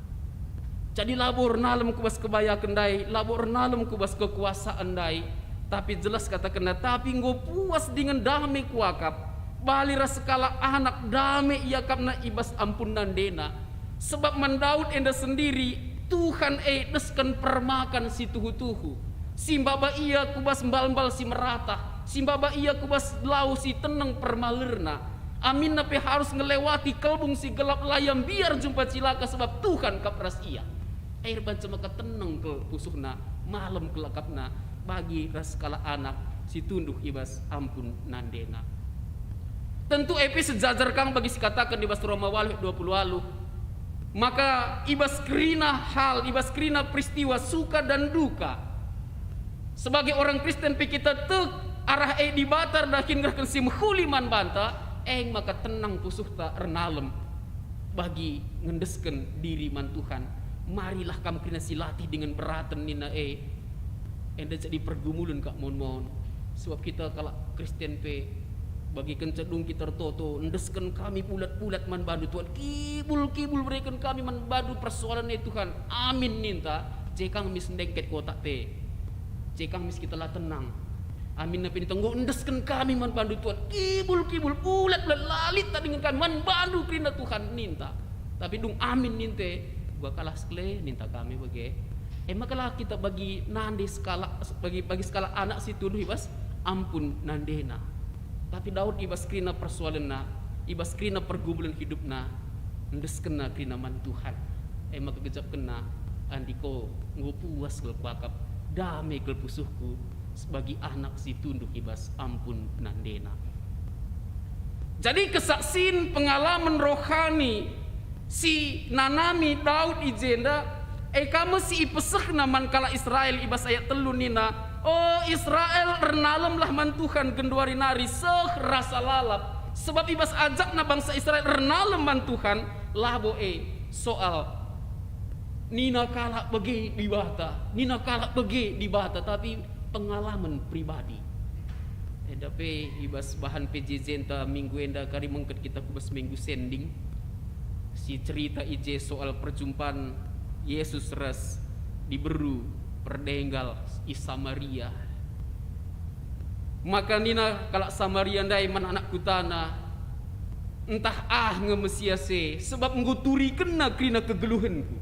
Jadi labo ernalem ku bas kebayaken ndai, labo ernalem ku bas kekuasaan ndai, tapi jelas katakenna, "Tapi enggo puas dingen dame kuakap, bali ras sekalak anak dame iakapna i bas ampun nandena." Sebab man Daud enda sendiri, Tuhan e desken permakan si tuhu-tuhu, si mbaba ia ku bas mbal-mbal si meratah, si mbaba ia ku bas lau si teneng permalerna. Aminna pe harus ngelewati kelbung si gelap, la ia mbiar jumpa cilaka, sebab Tuhan kap ras ia. E erbanca maka teneng kal pusuhna, malem kal akapna bagi ras sekalak anak si tunduh i bas ampun nandena. Tentu e pe sejajar kang bagi si kataken i bas Roma waluh dua puluh waluh. Maka i bas kerina hal, i bas kerina peristiwa suka dan duka, sebagai orang Kristen pe kita tek arah e Dibata erdahin ngerehken si mehuli man banta, e maka tenang pusuhta ernalem bagi ngendesken diri man Tuhan. Marilah kam kerina si latih dingen beraten nina e, enda jadi pergumulen kak mon-mon. Sebab kita kalak Kristen pe, bagi kenca dung kita ertoto, "Endesken kami bulat-bulat man bandu Tuhan, kibul-kibul bereken kami man bandu persoalan e Tuhan, amin," ninta, je kang mis ndengket kotak pe, je kang mis kita la tenang. Aminna pe ninta, "Enggo endesken kami man bandu Tuhan, kibul-kibul, bulat-bulat, la lit tadingen kami man bandu kerina Tuhan," ninta. Tapi dung amin ninte, "Uga kalah sekle," ninta kami bage. E maka la kita bagi nande sekalak, bagi, bagi sekalak anak si tunduh i bas ampun nandena. Tapi Daud i bas kerina persoalenna, i bas kerina pergumulen hidupna, endeskenna kerina man Tuhan. E maka gejapkenna, "Andiko, enggo puas kal kuakap, dame kal pusuhku, sebagai anak si tunduh i bas ampun nandena." Jadi, kesaksin pengalaman rohani si nanami Daud i jenda, e ka me si ipesehna man kalak Israel i bas ayat telu nina, "O Israel, ernalemlah man Tuhan genduari nari seh rasa lalap, sebab i bas ajakna bangsa Israel ernalem man Tuhan, labo e soal nina kalak bage Dibata, nina kalak bage Dibata, tapi pengalaman pribadi." Enda pe i bas bahan P J J-nta minggu enda kari mengket kita ku bas minggu sending, si cerita i je soal perjumpan Yesus ras diberu perdenggal i Samaria. Maka nina kalak Samaria ndai man anak kutana, "Ntah ah nge Mesias e, sebab enggo turikenna kerina kegeluhenku."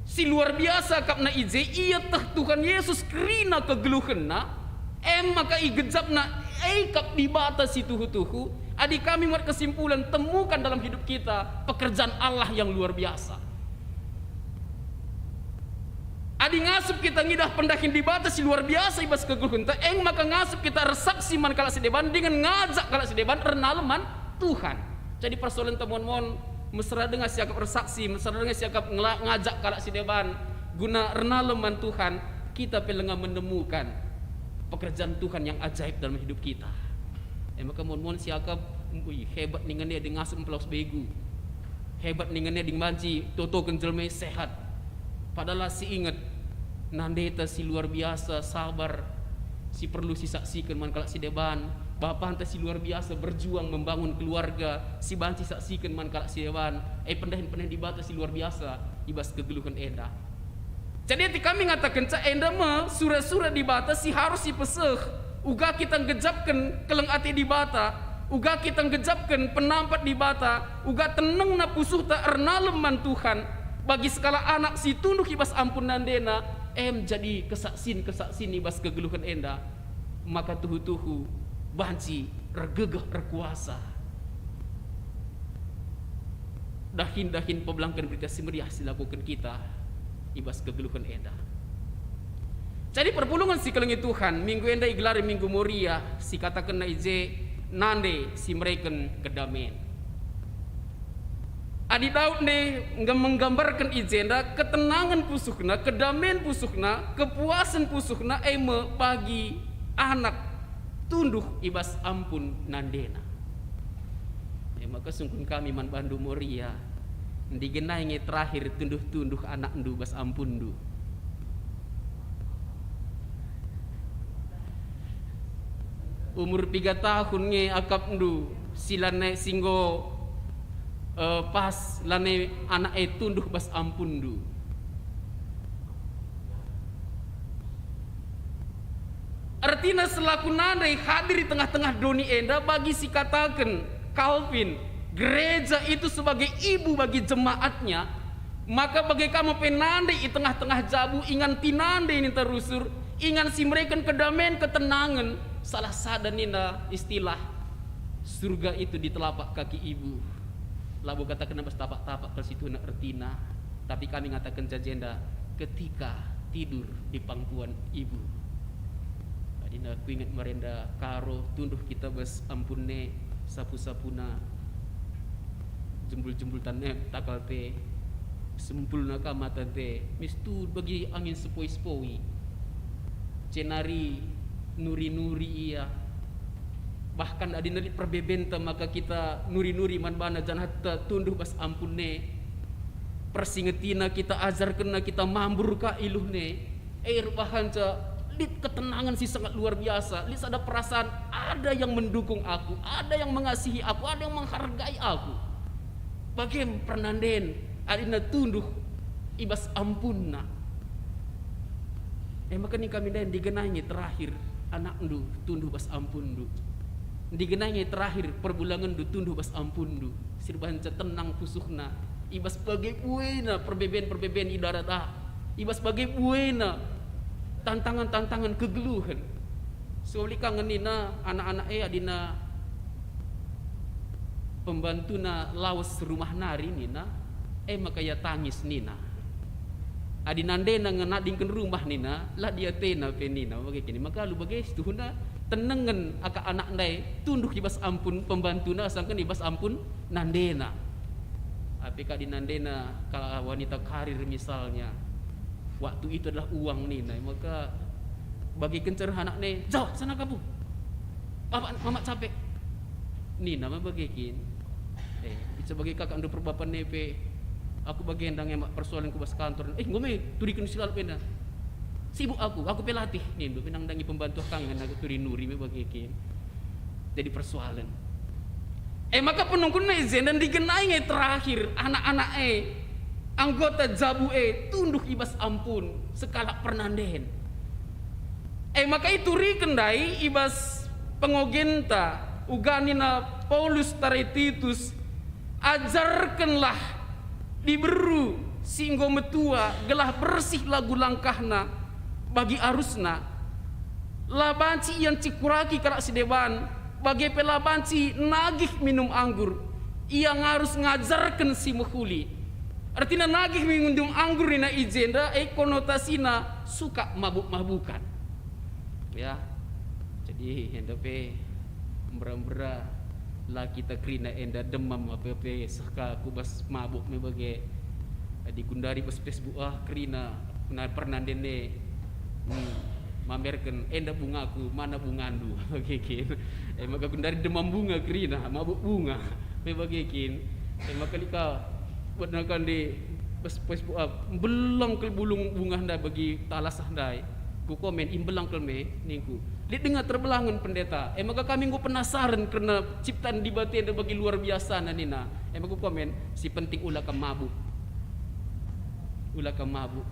Si luar biasa akapna i je, ieteh Tuhan Yesus kerina kegeluhenna, e maka igejapna, e kap Dibata si tuhu-tuhu. Adi kami muat kesimpulan, temukan dalam hidup kita pekerjaan Allah yang luar biasa. Adi ngasup kita ngidah pendahin Dibata si luar biasa i bas kegeluhenta, e maka ngasup kita ersaksi man kalak si deban dingen ngajak kalak si deban ernalem man Tuhan. Jadi persoalenta mon-mon, mesera denga siakap ersaksi, mesera denga siakap ngela-, ngajak kalak si deban guna ernalem man Tuhan, kita pe langa menemukan pekerjaan Tuhan yang ajaib dalam hidup kita. E maka mon-mon siakap, "Ui, hebat ningen e, adi ngasup mpelawes begu. Hebat ningen e, adi banci totoken jelma e sehat." Padahal la siinget nandeta si luar biasa sabar si perlu sisaksiken man kalak si deban, bapanta si luar biasa berjuang membangun keluarga si banci saksiken man kalak si deban, e pendahin-pendahin Dibata si luar biasa i bas kegeluhen enda. Jadi adi kami ngatakenca enda me sura-sura Dibata si harus ipeseh, uga kita nggejapken keleng ate Dibata, uga kita nggejapken penampat Dibata, uga tenengna pusuhta ernalem man Tuhan, bagi sekalak anak si tunduh i bas ampun nandena, em jadi kesaksin-kesaksin i bas kegeluhen enda, maka tuhu-tuhu banci ergegeh erkuasa. Dahin-dahin pebelangken Berita Si Meriah si lakoken kita i bas kegeluhen enda. Jadi perpulungen si kelengi Tuhan, minggu enda igelari Minggu Moria, si katakenna i je nande si mereken kedamen. Adi Daud nde nge-, menggambarken i jenda ketenangen pusuhna, kedamen pusuhna, kepuasen pusuhna, e me bagi anak tunduh i bas ampun nandena. E maka sungkun kami man bandu Moria, ndigenai nge terakhir tunduh-tunduh anakndu bas ampunndu? Umur piga tahun nge akapndu si lanai si enggo, eh, pas lanai anak e tunduh bas ampunndu? Ertina selaku nande hadir i tengah-tengah doni enda bagi si kataken Calvin, gereja itu sebagai ibu bagi jemaatnya, maka bage ka me pe nande i tengah-tengah jabu ingan tinande ninta rusur, ingan si mereken kedamen, ketenangen, salah sada nina istilah, "Surga itu di telapak kaki ibu." Labo katakenna bas tapak-tapak kal situhuna ertina, tapi kami ngatakenca jenda, "Ketika tidur di pangkuan ibu." Adina kuinget merenda Karo, tunduh kita bas ampun ne, sapu-sapuna, jembul-jembul tane takal te, sempulna ka mata te, mistu bagi angin sepoi-sepoi. Cenari nuri-nuri ia. Bahkan adina lit perbebenta maka kita nuri-nuri man bana janah ta tunduh bas ampun ne. Persingetina kita, ajarkenna kita, mambur ka iluh ne. E, erbahanca lit ketenangan si sangat luar biasa, lit sada perasaan, ada yang mendukung aku, ada yang mengasihi aku, ada yang menghargai aku. Bage me pernanden adina tunduh i bas ampunna. E maka nina kami ndai, ndigenai nge terakhir anakndu tunduh bas ampunndu. Ndigenai nge terakhir perbulangenndu tunduh bas ampunndu. Si erbahanca tenang pusuhna, I bas bage buena perbeben-perbeben i darat ah. I bas bage buena tantangan-tantangan kegeluhen. Sehingga nina anak-anak e adina pembantuna lawes rumah nari nina, e maka ia tangis nina. Adi nandena nge nadingken rumah nina, la diatena pe nina, bage kini. Maka alu bage situhuna tenengen aka anak ndai tunduh i bas ampun pembantuna asangken i bas ampun nandena. Tapi kadi nandena kal wanita karir misalnya, waktu itu adalah uang nina, maka bage kenca reh anakna, "Jah, sana kapu. Mamak, mamak capek." Nina me bage kin. Eh, ica bage kakak ndo perbapan nepe. Aku bagenda nge mak persoalan ku bas kantor. Eh, enggo me, turiken si lalap enda. Sibuk aku, aku pe latih. Nindu, pinang nandangi pembantu kangen aku turi nuri me bage kin. Jadi persoalan. Eh, maka penungkunna i jenda ndigenai nge terakhir anak-anak e, anggota jabu e tunduh i bas ampun sekalak pernanden. Eh, maka ituriken ndai i bas pengogenta uga nina Paulus tare Titus, "Ajarkenlah diberu si enggo metua gelah bersih lagu langkahna bagi arusna. La banci ia ncekuraki kalak si deban, bage pe la banci nagih minum anggur. Ia ngarus ngajarken si mehuli." Ertina nagih minum anggur nina i jenda, e, konotasina suka mabuk-mabukan. Ya, jadi enda pe mbera-mbera la kita kerina enda demam apa pe seh ka ku bas mabuk me bage. Adi gundari bas Facebook, ah, kerina na pernah ndene, hmm, mamerken enda bungaku, mana bungandu, bage kin. E maka gundari demam bunga kerina, mabuk bunga, me bage kin. E maka lika buat nakan di bas Facebook, ah, mbelong kal bulung bunga ndai bagi talasah ndai. Ku komen, "Imbelong kal me," ningku. Lit denga terbelangen pendeta. E maka kami enggo penasaran kerna ciptaan Dibata enda bagi luar biasa nina. E maka ku komen, "Si penting ula kam mabuk. Ula kam mabuk."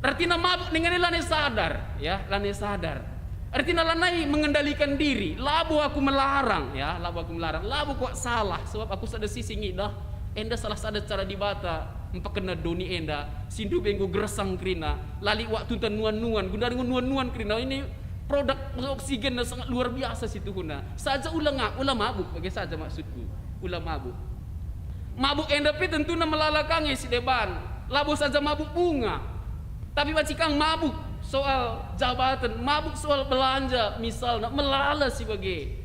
Ertina mabuk dengan lanai sadar, ya, lanai sadar. Ertina lanai mengendalikan diri. Labo aku melarang, ya, labo aku melarang. Labo kuat salah, sebab aku sada sisi ngidah. Enda salah sada cara Dibata mpekena doni enda. Si ndube enggo gersang kerina. Lali waktunta nuan-nuan, gundari enggo nuan-nuan kerina. Ini produk oksigen sangat luar biasa situhuna. Saja ula nga-, ula mabuk, bage saja maksudku. Ula mabuk. Mabuk enda pe tentuna melala ka nge si deban. Labo saja mabuk bunga. Tapi banci kang mabuk soal jabatan, mabuk soal belanja, misalna, melala si bage.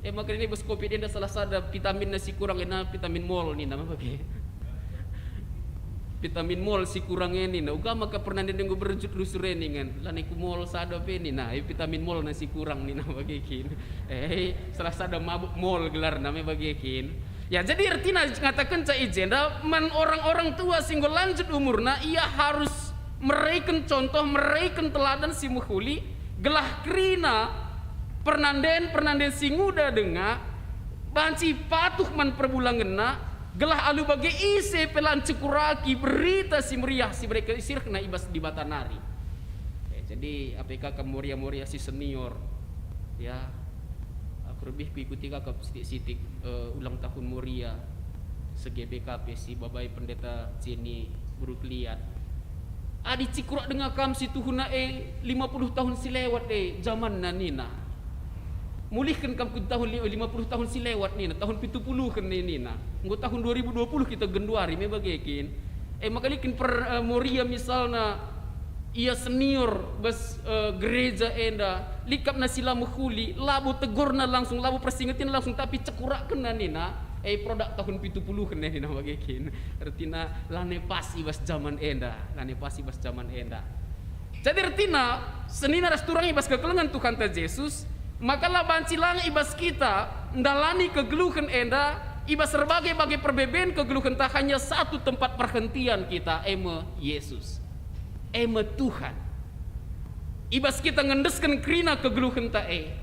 E maka ini bas covid enda salah sada vitaminna si kurang ena vitamin mol nina bage. Vitamin mol si kurang e nina, uga maka pernah ndende enggo berjut rusur e ningan, lanai ku mol sada pe nina, e vitamin molna si kurang nina bage kin. Eh, salah sada mabuk mol gelarna me bage kin. Ya, jadi ertina ngatakenca i jenda, man orang-orang tua si enggo lanjut umurna, ia harus mereken contoh, mereken teladan si mehuli, gelah kerina pernanden-pernanden si nguda denga banci patuh man perbulangenna, gelah alu bage ise pe la ncekuraki berita si meriah si mereken isirehna i bas Dibata nari. Eh, jadi, A P K Moria-Moria si senior, ya, aku rebih kuikuti kakap sitik-sitik, eh, ulang tahun Moria se-G B K P si babai Pendeta Jenny Berukliat. Adi cikurak denga kam si tuhuna e lima puluh tahun si lewat e jamanna nina. Mulihken kam ku tahun li-, lima puluh tahun si lewat nina, tahun pitu puluhen e nina. Enggo tahun dua ribu dua puluh kita genduari me bage kin. E maka likin per, eh, Moria misalna, ia senior bas, eh, gereja enda, likapna si la mehuli, labo tegurna langsung, labo persingetin langsung, tapi cekurakkenna nina, eh, produk tahun pitu puluh nina bage kin. Ertina lanai pas i bas jaman enda, lanai pas i bas jaman enda. Jadi ertina, senina ras turang i bas kekelengen Tuhanta Jesus, maka la banci lang i bas kita ndalani kegeluhen enda, i bas erbage-bage perbeben kegeluhenta hanya satu tempat perhentian kita, e me Jesus. E me Tuhan. I bas kita ngendesken kerina kegeluhenta e.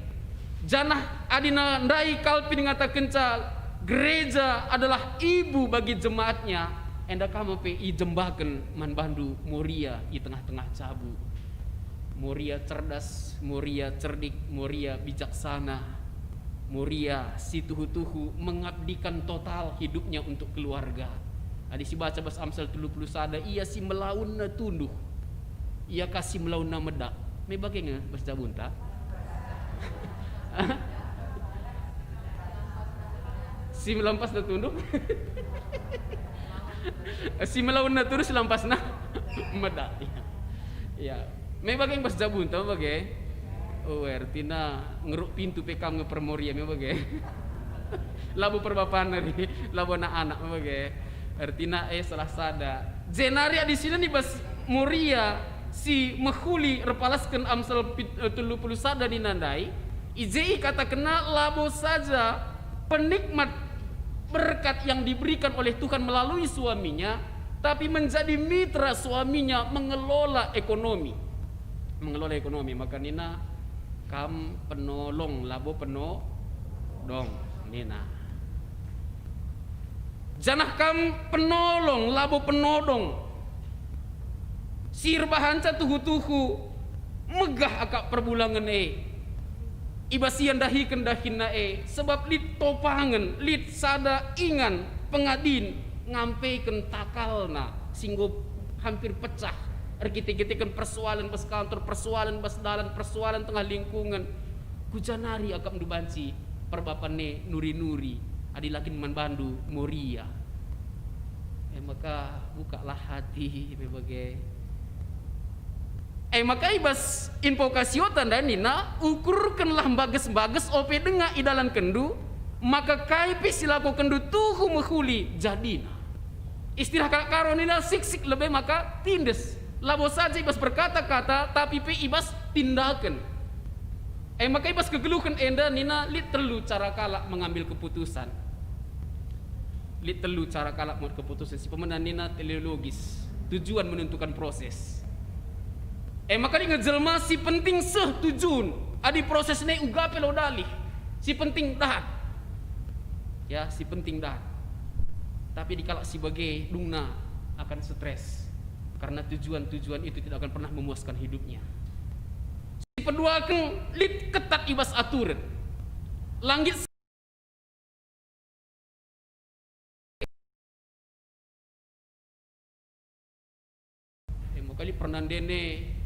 Janah adi na ndai Calvin ngatakenca gereja adalah ibu bagi jemaatnya, enda ka me pe ijembaken man bandu Moria i tengah-tengah jabu. Moria cerdas, Moria cerdik, Moria bijaksana, Moria si tuhu-tuhu mengabdikan total hidupnya untuk keluarga. Adi sibaca bas Amsal telu puluh sada, ia si melaunna tunduh, ia ka si melaunna medak. Me bage nge bas jabunta? Si melampasna tunduh? Si melaunna tunduh, si lampasna medak. Ya. Ya. Me bage bas jabunta, me bage. Oh, ertina ngeruk pintu pe kam nge permoria, me bage. Labo perbapan nari, labo anak-anak, me bage. Ertina, eh, salah sada. Jenari adi sinen i bas Moria si mehuli erpalasken Amsal pit-, eh, telu puluh sada nina ndai, i je ikatakenna labo saja penikmat berkat yang diberikan oleh Tuhan melalui suaminya, tapi menjadi mitra suaminya mengelola ekonomi. Mengelola ekonomi, maka nina, "Kam penolong, labo penodong," nina. Janah kam penolong, labo penodong. Si erbahanca tuhu-tuhu megah akap perbulangen e. I bas ia ndahiken dahinna e, sebab lit topangen, lit sada ingan pengadin ngampeken takalna si enggo hampir pecah, erkite-kiteken persoalen bas kantor, persoalen bas dalan, persoalen tengah lingkungen. Kuja nari akapndu banci perbapan e nuri-nuri, adi la kin man bandu Moria. E maka, bukalah hati, me bage. E maka i bas invokasiota ndai nina, "Ukurkenlah mbages-mbages ope denga idalankenNdu, maka kai pe si lakokenndu tuhu mehuli jadina." Istilah kalak Karo nina siksik lebe maka tindes. Labo saja i bas berkata-kata, tapi pe i bas tindaken. E maka i bas kegeluhen enda nina lit telu cara kalak mengambil keputusan. Lit telu cara kalak muat keputusan, si pemena nina teleologis, tujuan menentukan proses. E maka lit nge jelma si penting seh tujun, adi proses ne uga pe lo dalih, si penting dat. Ya, si penting dat. Tapi di kalak si bage dungna akan stres, karena tujuan-tujuan itu tidak akan pernah memuaskan hidupnya. Si peduaken lit ketat i bas aturen. Langgit Emo kali pernah ndene.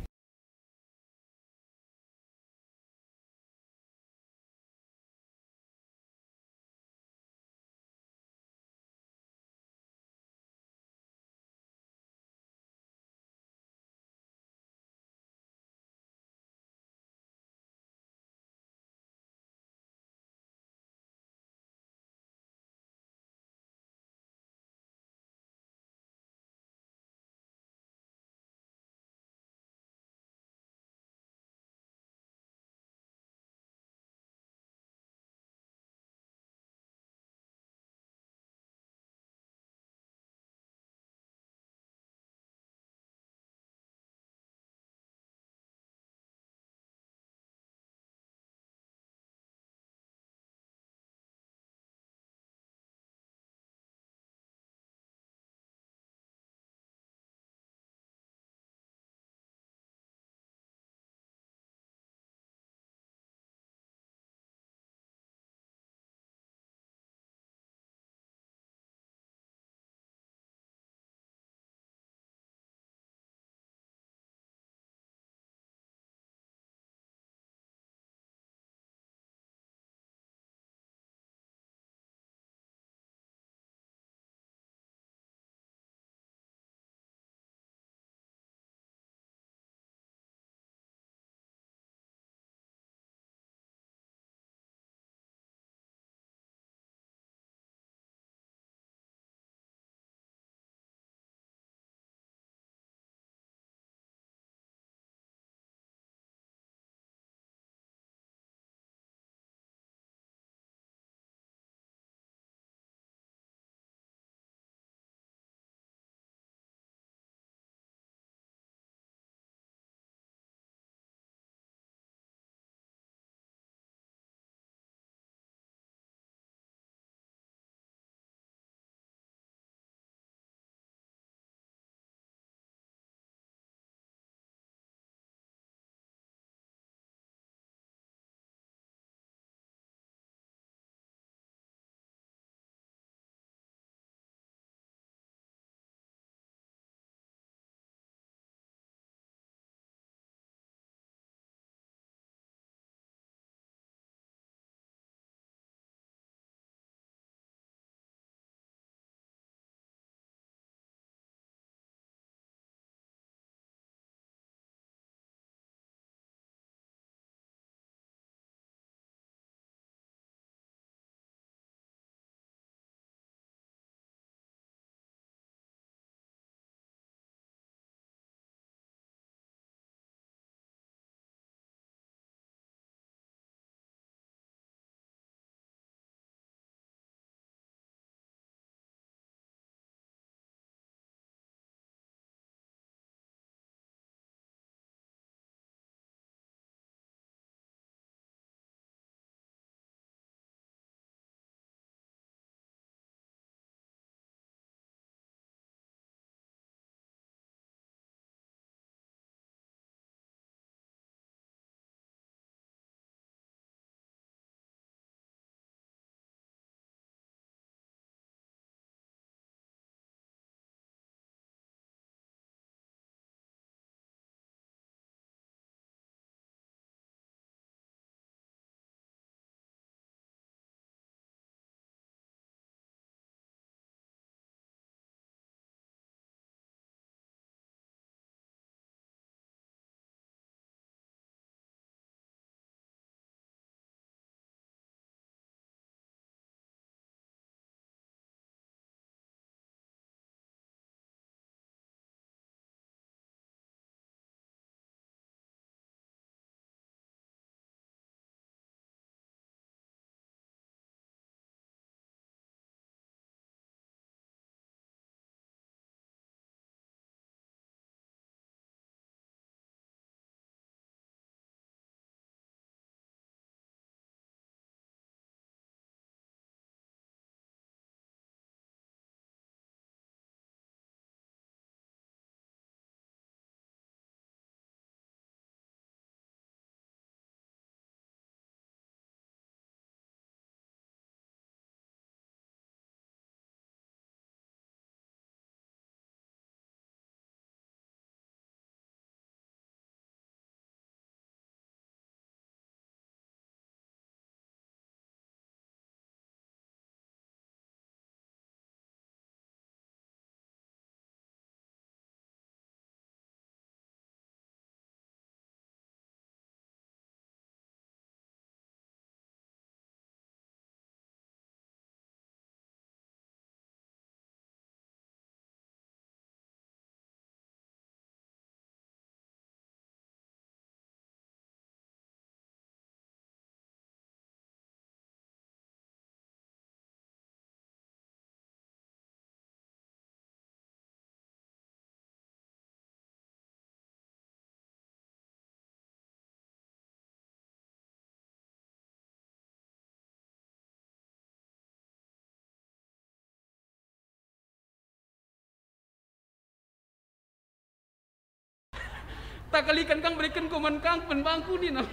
Takaliken kang, bereken ko man kang pen bangku nina.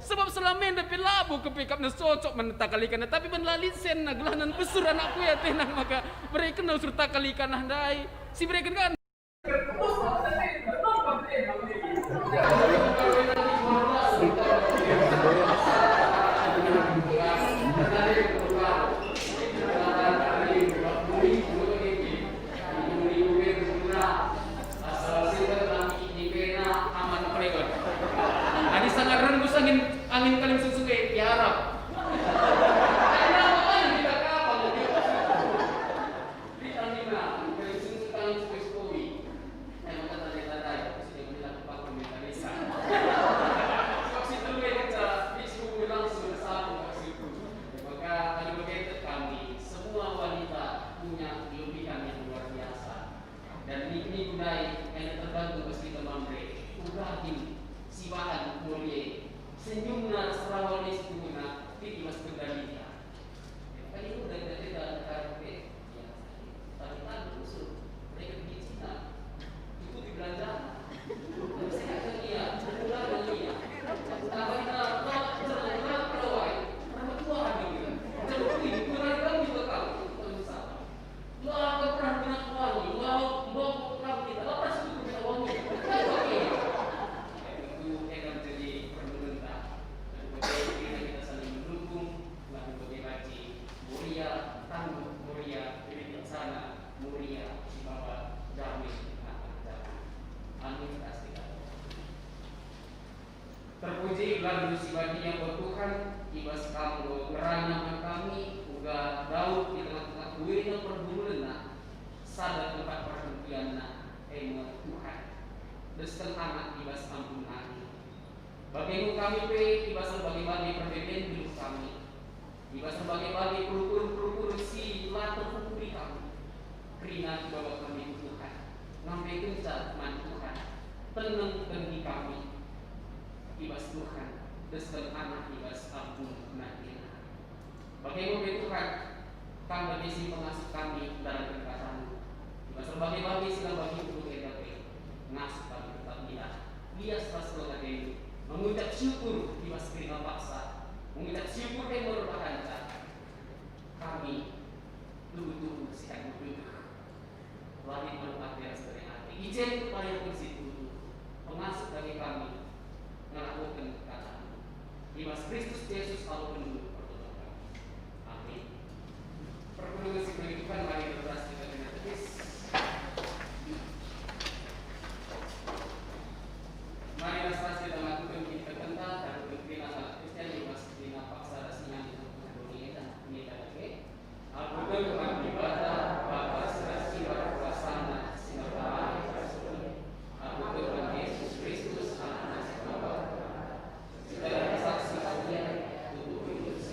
Sebab selama enda pe labo kepekapna cocok man takalikenna, tapi man la lit senna, gelahna besur anakku e atena, maka berekenna usur takalikenna ndai. Si bereken kan? Adi sanga rembus angin, angin kalim susu e, ya Arab. Maka adi bage kami, semua wanita punya kelebihan yang luar biasa. Dan niku-niku ndai enda tergantung bas kita mamre, uga kin sibahan Moria, senyumna ras rawana situhuna, lit i bas kendalita. Kan itu dari kita negara pe, ya, tapi kan usul mereka bikin Cina, ikuti belanjana. Tapi saya kata iya, belanjana iya. Tambah kita, kalau, kalau, kalau, kalau, kalau, kalau, kalau, kalau, kalau, La pernah kena wangi, la mbok kam kita, la pernah sebut kena wangi. Kan wangi. Tentu ekan jadi permenentah. Dan bagi kita, kita saling mendukung, lagu bagi baci, Moria, tangguh Moria, bijaksana, Moria, si maba, damai, anak damai. Amin, pasti. Terpuji gelarNdu si badia, o Tuhan, i bas Kam enggo ngerana man kami, uga Daud i tengah-tengah buena pergumulenna, sada tempat perhentianna, e me Tuhan. Desken anak i bas ampun nami. Bage me kami pe i bas erbage-bage perbeben geluh kami. I bas erbage-bage perukuren-perukuren si la terpungkuri kami, kerina ibaba kami ku Tuhan, ngampekenca man Tuhan, teneng dengki kami. I bas Tuhan, desken anak i bas ampun nangkena. Bage me pe Tuhan, Kam bage si pengasup kami ndalanken kataNdu. I bas erbage-bage si la bagi enda pe, ngasup kami tetap ngidah, lias ras kal atendu, mengucap syukur i bas kerina paksa, mengucap syukur e me erbahanca. Kami tuhu-tuhu si akan berdengah. Lawit alu ate ras bere ate. I je enggo pariaken si tuhu-tuhu. Pengasup bagi kami ngelakoken kataNdu. I bas Kristus Jesus alu penuh pertolongan kami. Amin. Perpulungen si bagi Tuhan, mari kita ras kita katekis. Mari ras-ras kita ngelakoken kita kenta, ngelakoken kita salah Kristen, i bas kita paksa ras ingan kita. Aku Tuhan Dibata, Bapa si la sibar kuasana, si merbahan i bas doni. Aku Tuhan Yesus Kristus, Anakna si maba. Sebagai saksi kalian, tubuh Kristus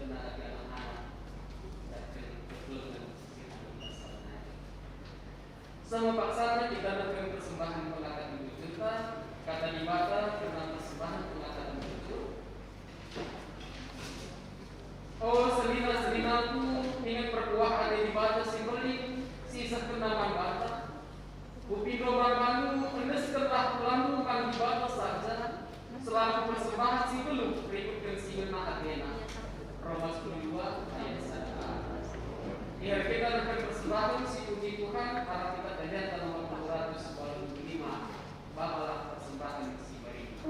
Anak-anak, dan kekeluarga. Sama paksana kita nehken persembahen pengataken bujurta, kata Dibata kerna persembahen pengataken bujur. O senina-seninaku, inget perkuah ate Dibata si mbelin, si isehkenNa man banta. Kupindo man bandu, endeskenlah pulangndu man Dibata saja, selaku persembahen si nggeluh rikutken si ngena atena. Roma sepuluh dua ayat satu. Mari kita nehken persembahen si puji Tuhan, arah kita Daniel nomor dua ratus walu puluh lima. Bawalah persembahen si meriah.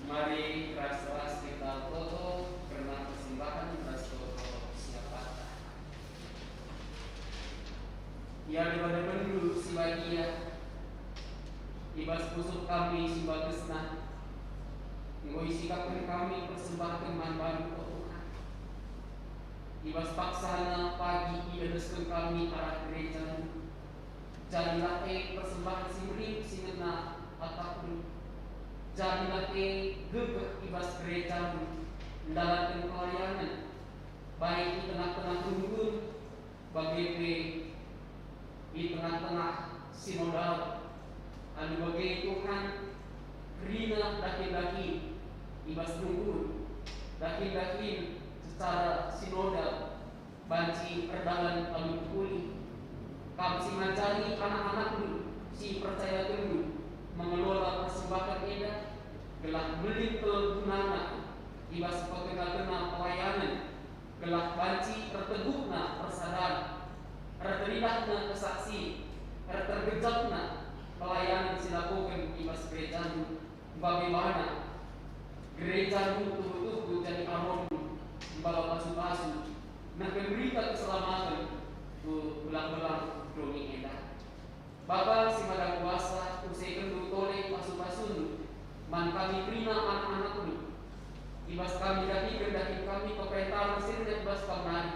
Mari ras-ras kita ertoto kerna persembahen ras toto siapanta. Ia dibade-badendu si badia, i bas pusuh kami si bagesna, enggo isikapken kami persembahken man bandu, o Tuhan. I bas paksana pagi iendesken kami arah gerejandu. Jadilah e persembahen si meriah si ngena atakndu. Jadilah e gegeh i bas gerejandu, ndalanken pelayanen, baik i tengah-tengah runggun, bage pe i tengah-tengah sinodal. Alu bage Tuhan, kerina dahin-dahin i bas runggun, dahin-dahin secara sinodal, banci erdalan alu mehuli. Kam si ngancani anak-anakndu si ipercayakenndu mengelola persembahen enda, gelah mbelin kal gunana i bas pekena-kena pelayanen, gelah banci erteguhna persadan, erteridahna kesaksin, ertergejapna pelayanen si lakoken i bas gerejandu, mbabe bana gerejandu tuhu-tuhu jadi aronndu, mbawa pasu-pasu, nehken berita keselamaten ku belang-belang doni enda. Bapa si Mada Kuasa, usekenndu tole pasu-pasundu man kami kerina anak-anakndu. I bas kami dahiken dahin kami peperentahen si reh i bas Kam nari,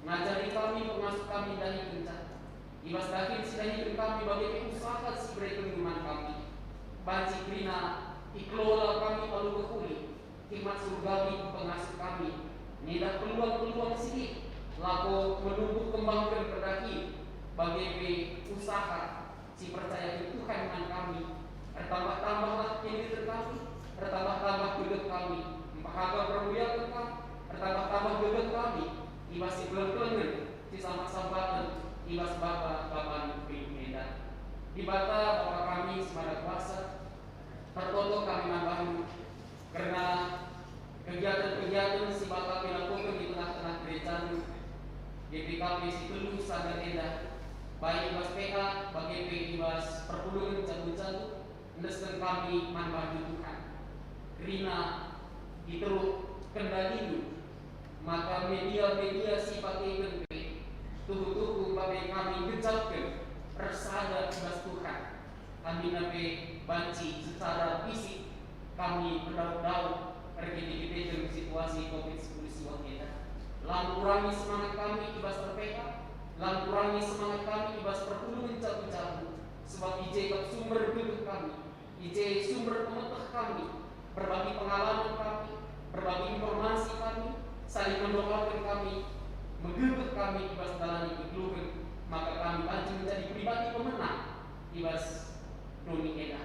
ngajari kami, pengasup kami dahikenca. I bas dahin si dahiken kami bage pe usaha si iberekenndu man kami. Banci kerina ikelola kami alu mehuli. Hikmat Surgawi pengasup kami, ngidah peluang-peluang si lit, lako menumbuh kembangken perdahin, bage pe usaha si percayaken Tuhan man kami. Ertambah-tambahlah kiniteken kami, ertambah-tambah gegeh kami, mpehaga permuliaken Kam, ertambah-tambah gegeh kami, i bas si keleng-kelengen, si sambat-sambaten, i bas bapa-bapan beluh enda. Dibata, Bapa kami si Mada Kuasa, ertoto kami man bandu, kerna kegiaten-kegiaten si bapa kelakoken i tengah-tengah gerejandu, G P K P si telu sada enda, Baik i bas P A, bage pe i bas perpulungen jabu-jabu, endesken kami man bandu Tuhan. Kerina i teruk kendalindu, maka media-media si pakeken pe tuhu-tuhu bage kami ngejapken ersada i bas Tuhan. Aminna pe banci secara fisik kami pedauh-dauh erkite-kiteken situasi covid sepuluh siwah enda. Lang kurangi semangat kami i bas R P K, lang kurangi semangat kami i bas perpulungen jabu-jabu, sebab i je kap sumber gegeh kami, i je sumber pemeteh kami, berbagi pengalaman kami, berbagi informasi kami, saling mendoaken kami, megegeh kami i bas ndalani kegeluhen, maka kami banci menjadi pribadi pemenang i bas doni enda.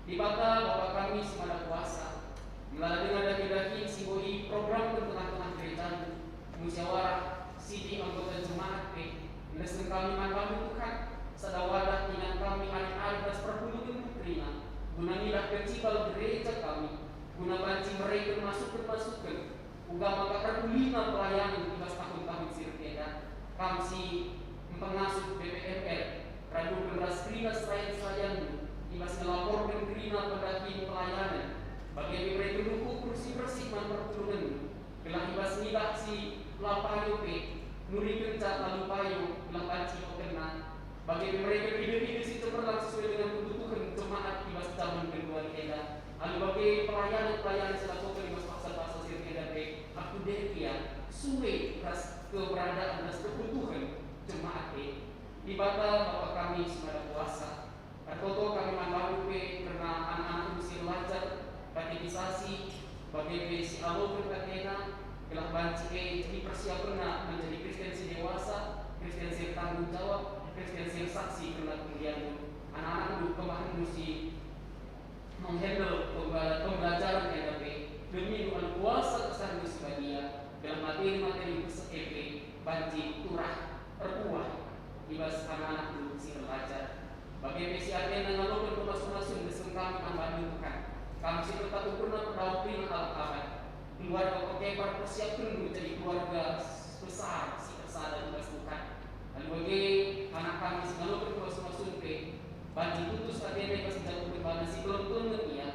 Dibata, Bapa kami si Mada Kuasa, melala denga dahin-dahin si enggo iprogramken tengah-tengah gerejandu, musyawarah, sidi anggota jemaat pe, endesken kami man bandu Tuhan, sada wadah ingan kami arih-arih ras perpulungenndu kerina, guna ngidah kecibal gereja kami, guna banci mereken masuken-masuken, uga maka ergulina pelayanen i bas tahun-tahun si reh enda. Kam si mpengasup B P M L, raduken ras kerina serayan-serayanNdu, i bas ngelaporken kerina pendahin pelayanen, bage pe mereken ukur si bersih man perpulungenndu, gelah i bas ngidah si la payo pe, nurikenca alu payo, gelah banci ibahanna. Bage pe mereken ide-ide si cemerlang sesuai dengan kebutuhen jemaat i bas jaman genduari enda. Alu bage pelayanan-pelayanan si lakoken i bas paksa-paksa si reh enda pe, up to date ia, sue ras keberadaan ras kebutuhen jemaat e. Dibata, Bapa kami si Mada Kuasa, ertoto kami man bandu pe kerna anak-anakNdu si erlajar, katekisasi, bage pe si aloken atena, gelah banci e jadi persiapenna menjadi Kristen si dewasa, Kristen si ertanggung jawab, Kristen si ersaksi kerna kemulianNdu. Anak-anakNdu, kemahenNdu si menghandle pemba-, pembelajaran enda pe, demi alu kuasa KesahNdu si Badia, gelah materi-materi pesek e pe banci turah erbuah i bas anak-anakNdu si erlajar. Bage pe si atena ngaloken pemasu-masun endesken kami man bandu Tuhan. Kam si tetap ukurna pedauh kerina alat abat. Keluarga Pekepar persiapkenndu jadi keluarga besar si ersada i bas Tuhan. Alu bage anak kami si ngaloken pemasu-masun pe, banci tutus atena i bas njabuken bana si keleng-keleng ia,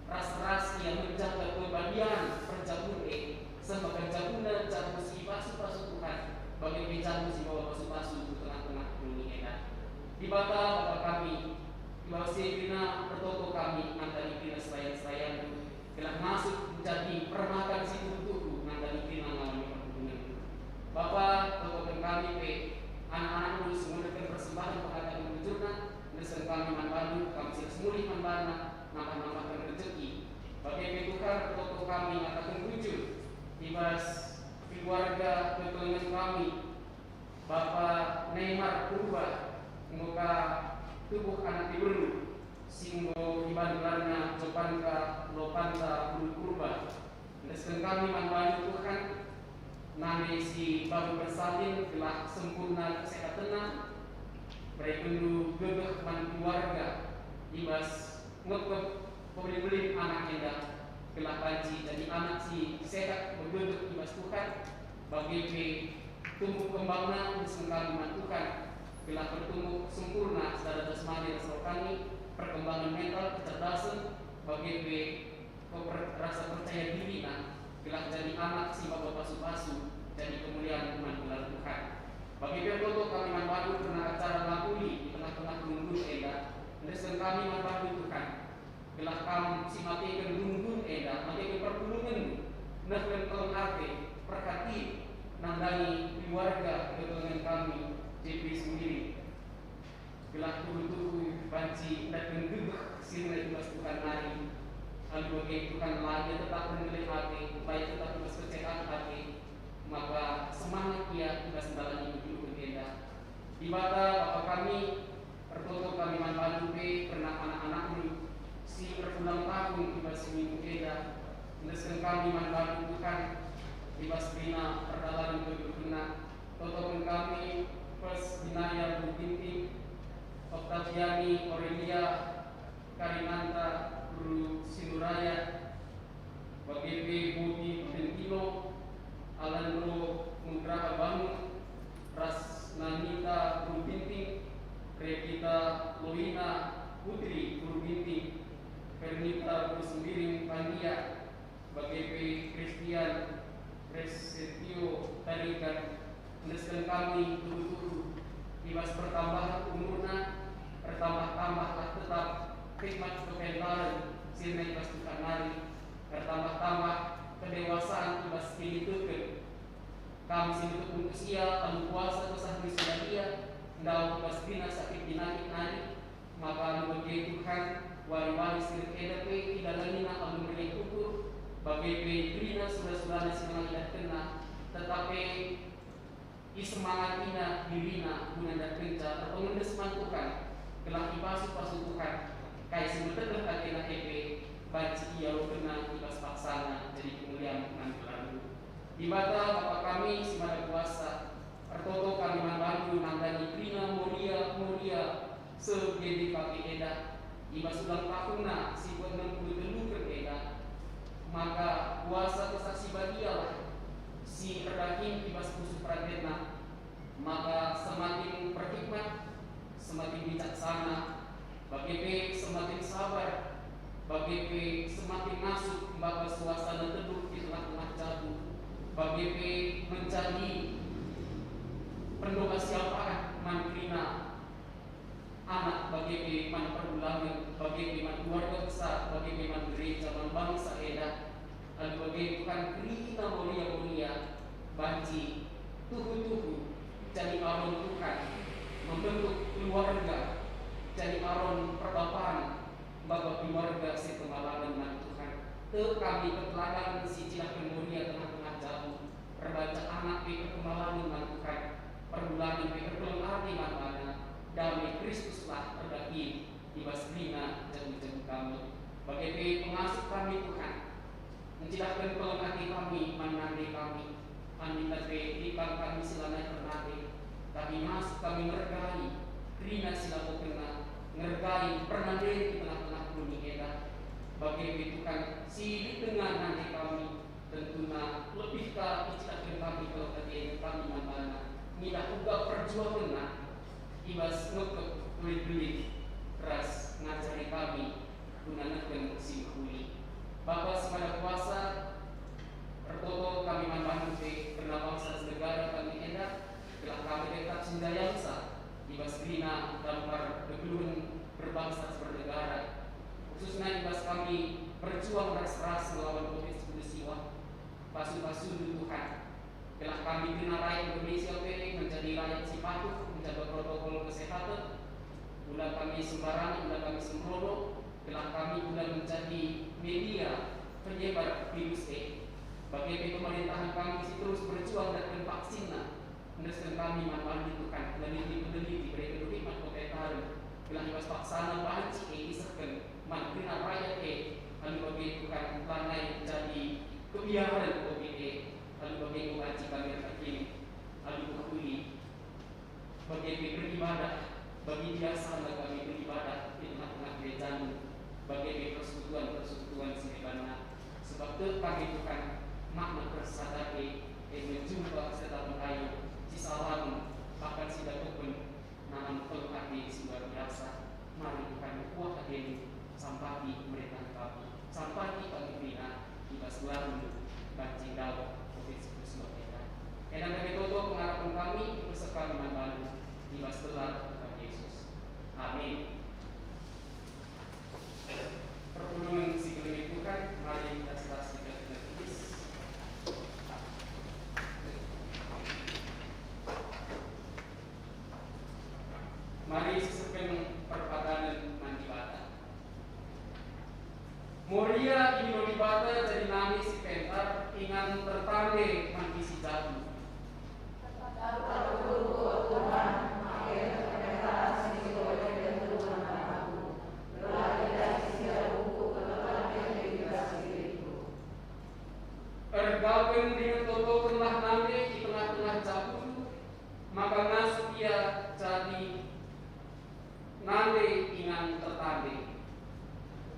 ras-ras ia menjaga kebadian perjabun e, seh maka jabuna jabu si ipasu-pasu Tuhan, bage pe jabu si maba pasu-pasu ku tengah-tengah doni enda. Dibata, Bapa kami, i bas si kerina ertoto kami nandangi kerina serayan-serayanNdu, gelah ngasup menjadi permakan si tuhu-tuhu nandangi kerina ngalemi perpulungenndu. Bapa, totoken kami pe anak-anakNdu si ngundekken persembahen pengataken bujurna, endesken kami man bandu, kam si ras mulih man bana, nambah-nambahken rejeki. Bage pe Tuhan, ertoto kami ngataken bujur i bas keluarga kekelengen kami, Bapa Neymar Purba, enggo ka tubuh anak diberu si enggo iban gelarna Jopanka Lopanta Bulu Purba. Endesken kami man bandu Tuhan, nande si baru bersalin gelah sempurna kesehatenna, berekenndu gegeh man keluarga, i bas ngepkep pebelin-belin anak enda, gelah banci jadi anak si sehat, megegeh i bas Tuhan, bage pe tumbuh kembangna endesken kami man Tuhan, gelah bertumbuh sempurna secara jasmani ras rohani, perkembangan mental, kecerdasan, bage pe keper-, rasa percaya dirina, gelah jadi anak si maba pasu-pasu, jadi kemulian man gelar Tuhan. Bage pe ertoto kami man bandu kerna acara ngakuli i tengah-tengah runggun enda, endesken kami man bandu Tuhan, gelah kam si mateken runggun enda, mateken perpulungenndu, nehken keleng ate, perhati, nandangi keluarga kekelengen kami, J P sendiri. Gelah tuhu-tuhu banci ndatken gegeh si rena i bas Tuhan nari. Alu bage Tuhan, la ia tetap ngelih ate, la ia tetap i bas kecekan ate, maka semangat ia i bas ndalani kegeluhen enda. Dibata, Bapa kami, ertoto kami man bandu pe kerna anak-anakNdu si erpulang tahun i bas minggu enda. Endesken kami man bandu Tuhan, i bas kerina perdalanen kegeluhenna. Totoken kami Pes Binaya Bulu Ginting, Oktaviani Aurelia, Karinanta Bulu Sinuraya, bage pe Bobi Valentino, Alandro Nugraha Bangun, ras Nanita Bulu Ginting, Kita Loina Putri Guru Ginting, Bernita Guru Sembiring Pandia, bage pe Christian Resetio Tarigan, endesken kami tuhu-tuhu i bas pertambahen umurna, ertambah-tambahlah tetap hikmat kepentaren sirna i bas Tuhan nari, ertambah-tambah kedewasaan i bas kiniteken. Kam si ndukuhken usia alu kuasa Kesah Maria, ndauh bas kerina sakit penyakit nari, maka alu bage Tuhan, wari-wari si reh enda pe idalaniNa alu meriah ukur, bage pe kerina sura-suraNa si langa idatkenNa, tetap pe isemangatiNa diriNa guna ndatkenca erpengendes man Tuhan, gelah ipasu-pasu Tuhan kai si metedeh ateNa e pe banci ialokenNa i bas paksana jadi kemulian man gelarNdu. Dibata, Bapa kami si Mada Kuasa, ertoto kami man bandu nandangi kerina Moria-Moria seh G D K P enda, i bas ulang tahunna si keenem puluh teluken enda, maka kuasa Kesah Si Badialah si erdahin i bas pusuh peratenna, maka semakin berhikmat, semakin bijaksana, bage pe semakin sabar, bage pe semakin ngasup maba suasana teduh i tengah-tengah jabu, bage pe menjadi pendoa siapakan man kerina anak, bage pe man perbulangen, bage pe man keluarga besar, bage pe man gereja, man bangsa enda. Alu bage Tuhan kerina Moria-Moria banci tuhu-tuhu jadi aron Tuhan, membentuk keluarga, jadi aron perbapan, maba keluarga si kemalangen man Tuhan. Tek kami keteladanen si cidahken Moria tengah-tengah jabu, erbaca anak pe erkemalangen man Tuhan, perbulangen pe erkeleng ate man baNa, dame Kristuslah erdahin i bas kerina jabu-jabu kami. Bage pe pengasup kami Tuhan, ncidahken keleng ate kami man nande kami, aminta pe lit kami si lanai ernande, tapi ngasup kami ngergai kerina si lakokenna, ngergai pernanden i tengah-tengah doni enda. Bage pe Tuhan, si lit denga nande kami, tentuna lebih ka icidahken kami keleng ate kami man baNa, ngidah uga perjuangenNa i bas ngekep belit-belit ras ngajari kami guna nehken si mehuli. Bapa si Mada Kuasa, ertoto kami man bandu pe kerna bangsa ras negara kami enda, gelah kami tetap si ndayansa i bas kerina dampar kegeluhen berbangsa ras bernegara, khususna i bas kami berjuang ras-ras ngelawan covid sepuluh siwa. Pasu-pasundu Tuhan, gelah kami kerina rakyat Indonesia pe menjadi rakyat si patuh menjaga protokol kesehatan, ula kami sembarangen, ula kami sembrono, gelah kami ula menjadi media penyebar virus e. Bage pe pemerintahan kami si terus berjuang ndatken vaksinna, endesken kami man bandu Tuhan, peneliti-peneliti, bere-bere man kepentaren, gelah i bas paksana banci e isehken man kerina rakyat e, alu bage Tuhan lanai jadi kebiaren covid e, alu bage banci kami erdahin, alu mehuli. Bage pe beribadah, bagi biasana kami beribadah i tengah-tengah gerejandu, bage pe persekutuan-persekutuan si debanna. Sebab tek kami Tuhan, makna persadake, e me jumpa setapen ayo, si salamen, bahkan si dakopen, nahan keleng ate si luar biasa. Mari Tuhan, kuah atemu, sampati merentah kami, sampati kami kerina, i bas gelarmu banci ndauh covid sepuluh siwa enda. Enda kami toto pengarapen kami, ipeseh kami man bandu, i bas gelar Tuhan Yesus. Amin. Perpulungen si kelengi Tuhan, mari kita selasihkan kita tipis. Mari sisehken perpadanen man Dibata. Moria idilo Dibata jadi nande si pentar ingan tertande man isi jabu. Erdahin dingen totokenlah nande i tengah-tengah jabundu, maka ngasup ia jadi nande ingan tertande.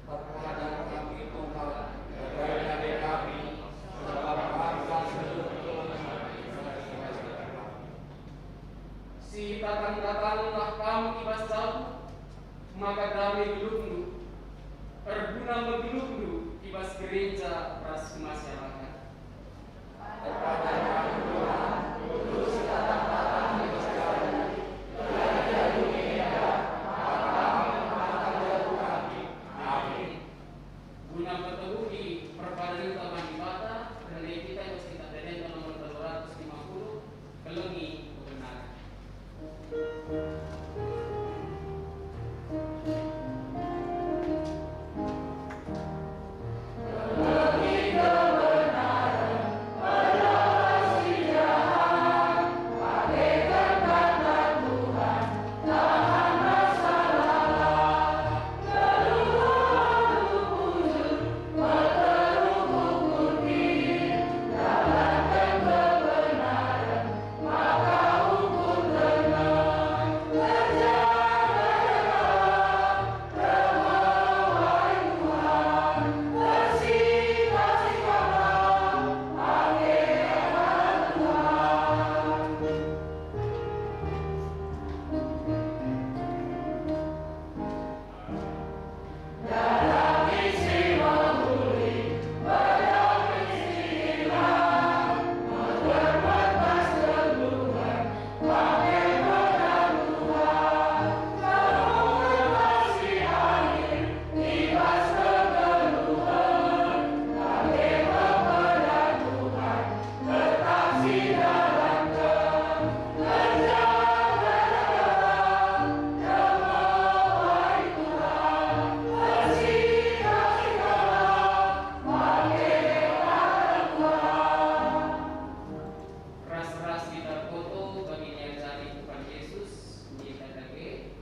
Perpadanen kami Tuhan, jagai nande kami, sebab bangsa si Sitatang-tatangenlah kam i bas jabu, maka dame geluhndu, erguna me geluhndu i bas gereja ras masyarakat. Amin. Guna mpetebuhi perpadanta man Dibata, rende kita i bas Kitab Ende nomor telu ratus lima puluh, Kelengi Kebenaran. Ras-ras kita ertoto bagi niajari Tuhan Yesus, nina dage,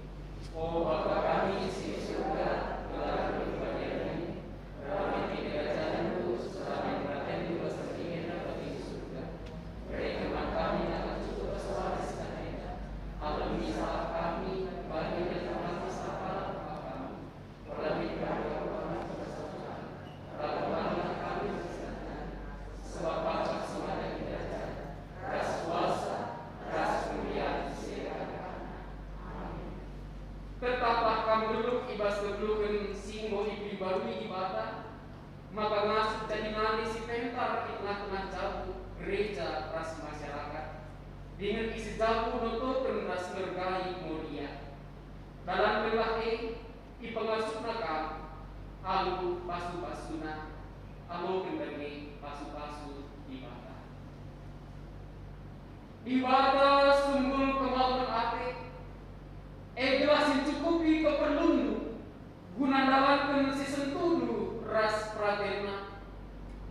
O Bapa kami si i surga, gelarNdu ipadiari, rame kerajinNdu, seh peratenNdu bas dage bagi i surga. Bereken man kami nina cukup ras wari si enda. Ampuni salah kami, bagi nina kami salah kami. Perlengit kami, Tuhan, sebab Bapa si mada kerajin, ras kuasa, ras kemulian, si Amin. Tetaplah kam nggeluh i bas kegeluhen si enggo iperbarui Dibata, maka ngasup jadi nande si pentar i tengah-tengah jabu, gereja, ras masyarakat, dingen ise jabu notoken ras ngergai Moria. Dalankenlah e, ipengasupna kam alu pasu-pasuNa, aloken dage pasu-pasu Dibata. Dibata sumber kemalemen ate, e gelah si ncukupi keperlunndu, guna ndalanken si sentuhndu ras peratenNa.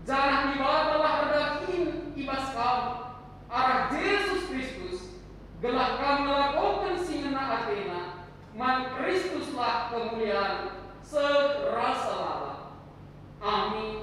Janah Dibatalah erdahin i bas kam arah Jesus Kristus, gelah kam ngelakoken si ngena ateNa. Man Kristuslah kemulian seh rasa lalap. Amin.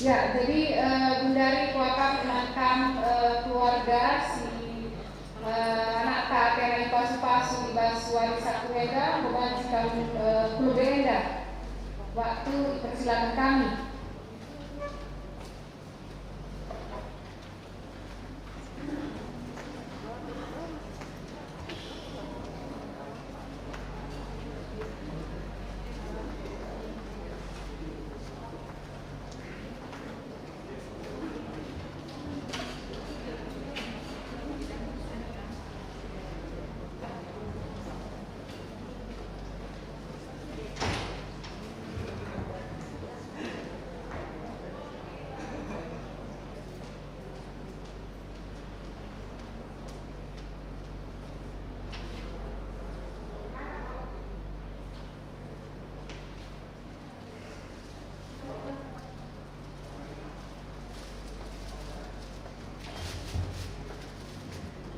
Ya, jadi, eh, gundari kuakap man kam, eh, keluarga si, eh, anakta atena ipasu-pasu i bas wari Sabtu enda, enggo banci kam, eh, ku lebe enda. Waktu ipersilaken kami.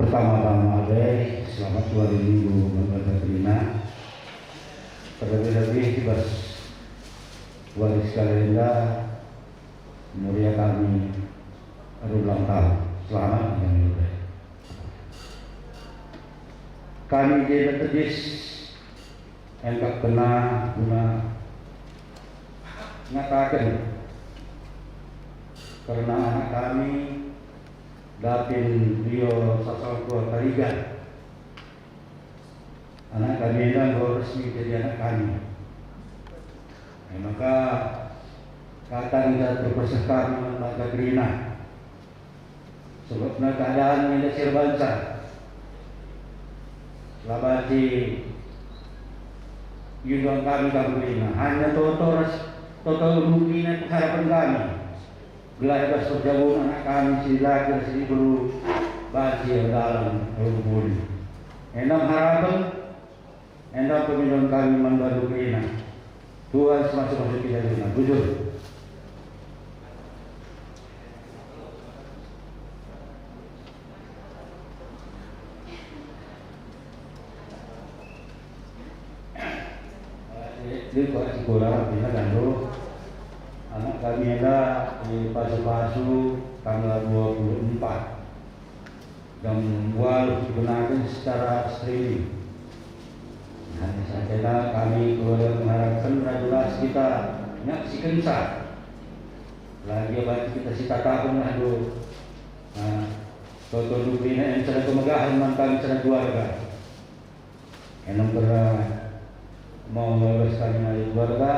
Pertama-tama, ade, selamat wari Minggu man banta kerina. Terlebih-lebih i bas wari si kalenda, meriah kami berulang tahun. Selamat, kami ucapkan. Kami je tedis engkap kena guna ngataken kerna anak kami, Dapin Rio Sasongko Tarigan. Anak kami enda enggo resmi jadi anak kami. E maka, kata nina terpeseh kami man banta kerina. Sebabna keadaan enda si erbansa. La banci iundang kami kam kerina. Hanya toto ras toto nina pengharapen kami. Gelah i bas perjabun anak kami si laki ras si diberu banci erdalan erpudi. Enda harapen, enda pemindon kami man bandu kerina. Tuhan si masu-masu kita kerina. Bujur. Jadi, kuat sekolah, bila lalu anak kami enda dipasu-pasu tanggal dua puluh empat jam waluh dibenaken secara streaming. Nah, sakena kami keluarga mengharapkan jelas kita nyaksikenca. Lagi banci kita sitataken lah dulu. Nah, toto dukina em sada kemegahen man kami sada keluarga. Enem kerna mau ngelebes kami nari keluarga,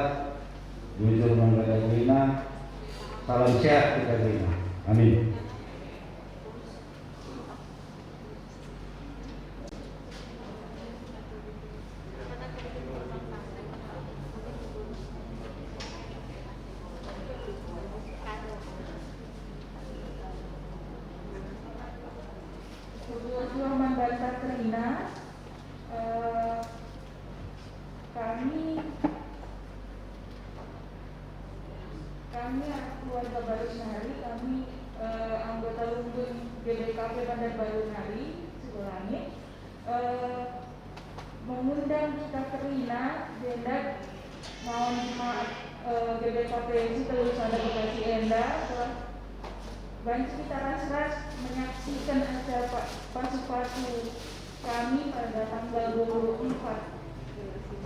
bujur man banta kerina, salam sehat kita kerina. Amin. Bujur man banta kerina, eh, kami, kami anak keluarga Baru Sinari, kami, eh, anggota Lumbung G B K P Bandarbaru nari, Sibolangit, eh, mengundang kita kerina, gendak ngawan jemaat, eh, G B K P si telu sada Bekasi enda, banci kita ras-ras menyaksikan acara pa-, pasu-pasu kami pada tanggal dua puluh empat,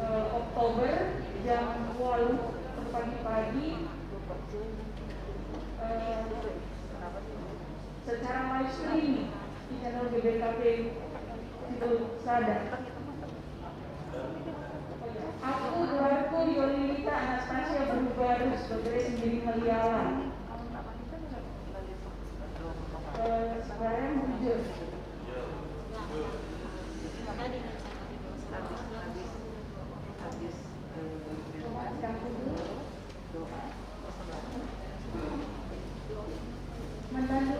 eh, Oktober jam waluh pagi-pagi, eh, secara live streaming di channel G B K P Situ Sada. Aku gelarku Yolilita Anastasia Berubarus, bergerak sendiri Meliala. Eh, sekarang bujur. Coba kita dulu. Mentandu.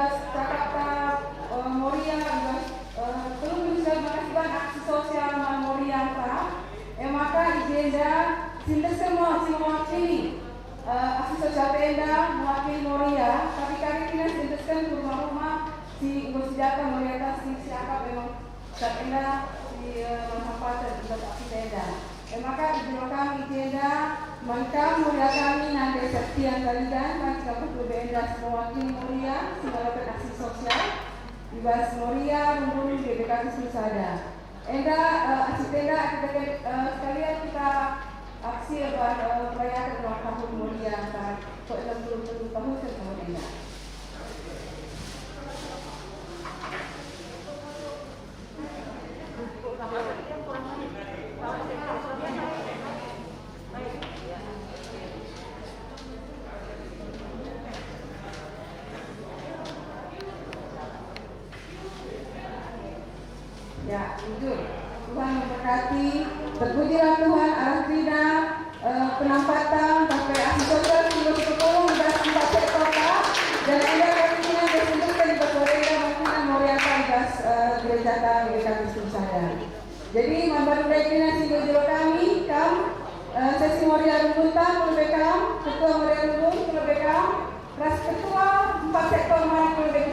Cakap ta, eh, Moria, eh, terus juga makasih banyak aksi sosial man Moria ta. E maka i jenda si endesken me-, si mewakili, eh, aksi sosial ta enda mewakili Moria, tapi kari kerina si endesken ku rumah-rumah si enggo si jatah Moria ta si siakap memang. Enda si, eh, manfaatken i bas aksi enda. E maka i jenda kami i jenda, man kam Moria kami nande Septian Tarigan, man si kampung lebe enda si mewakili Moria, si ngaloken aksi sosial, i bas Moria, Rumbun, G B K Kristus Sada. Enda, eh, aksi enda kita, eh, sekalian kita aksi, eh, merayakan ulang tahun Moria, ta, ke enam puluh tujuh tahun ke tahun enda. Ya, jujur. Tuhan memberkati. Terpujilah Tuhan, arah kerina, eh, penampatan, sampai aksi sosial si enggo sipepulung i bas empat sektor ta, dan enda kami kerina disebutken i bas wari enda mungkin Moria ta i bas, eh, gereja ta, gereja Kristus Sada. Jadi, man bage kerina si enggo ijalo kami, kam, eh, sesi Moria Rumbun ta, ku lebe kam, ketua Moria Rumbun, ku lebe kam, ras ketua empat sektor mari ku lebe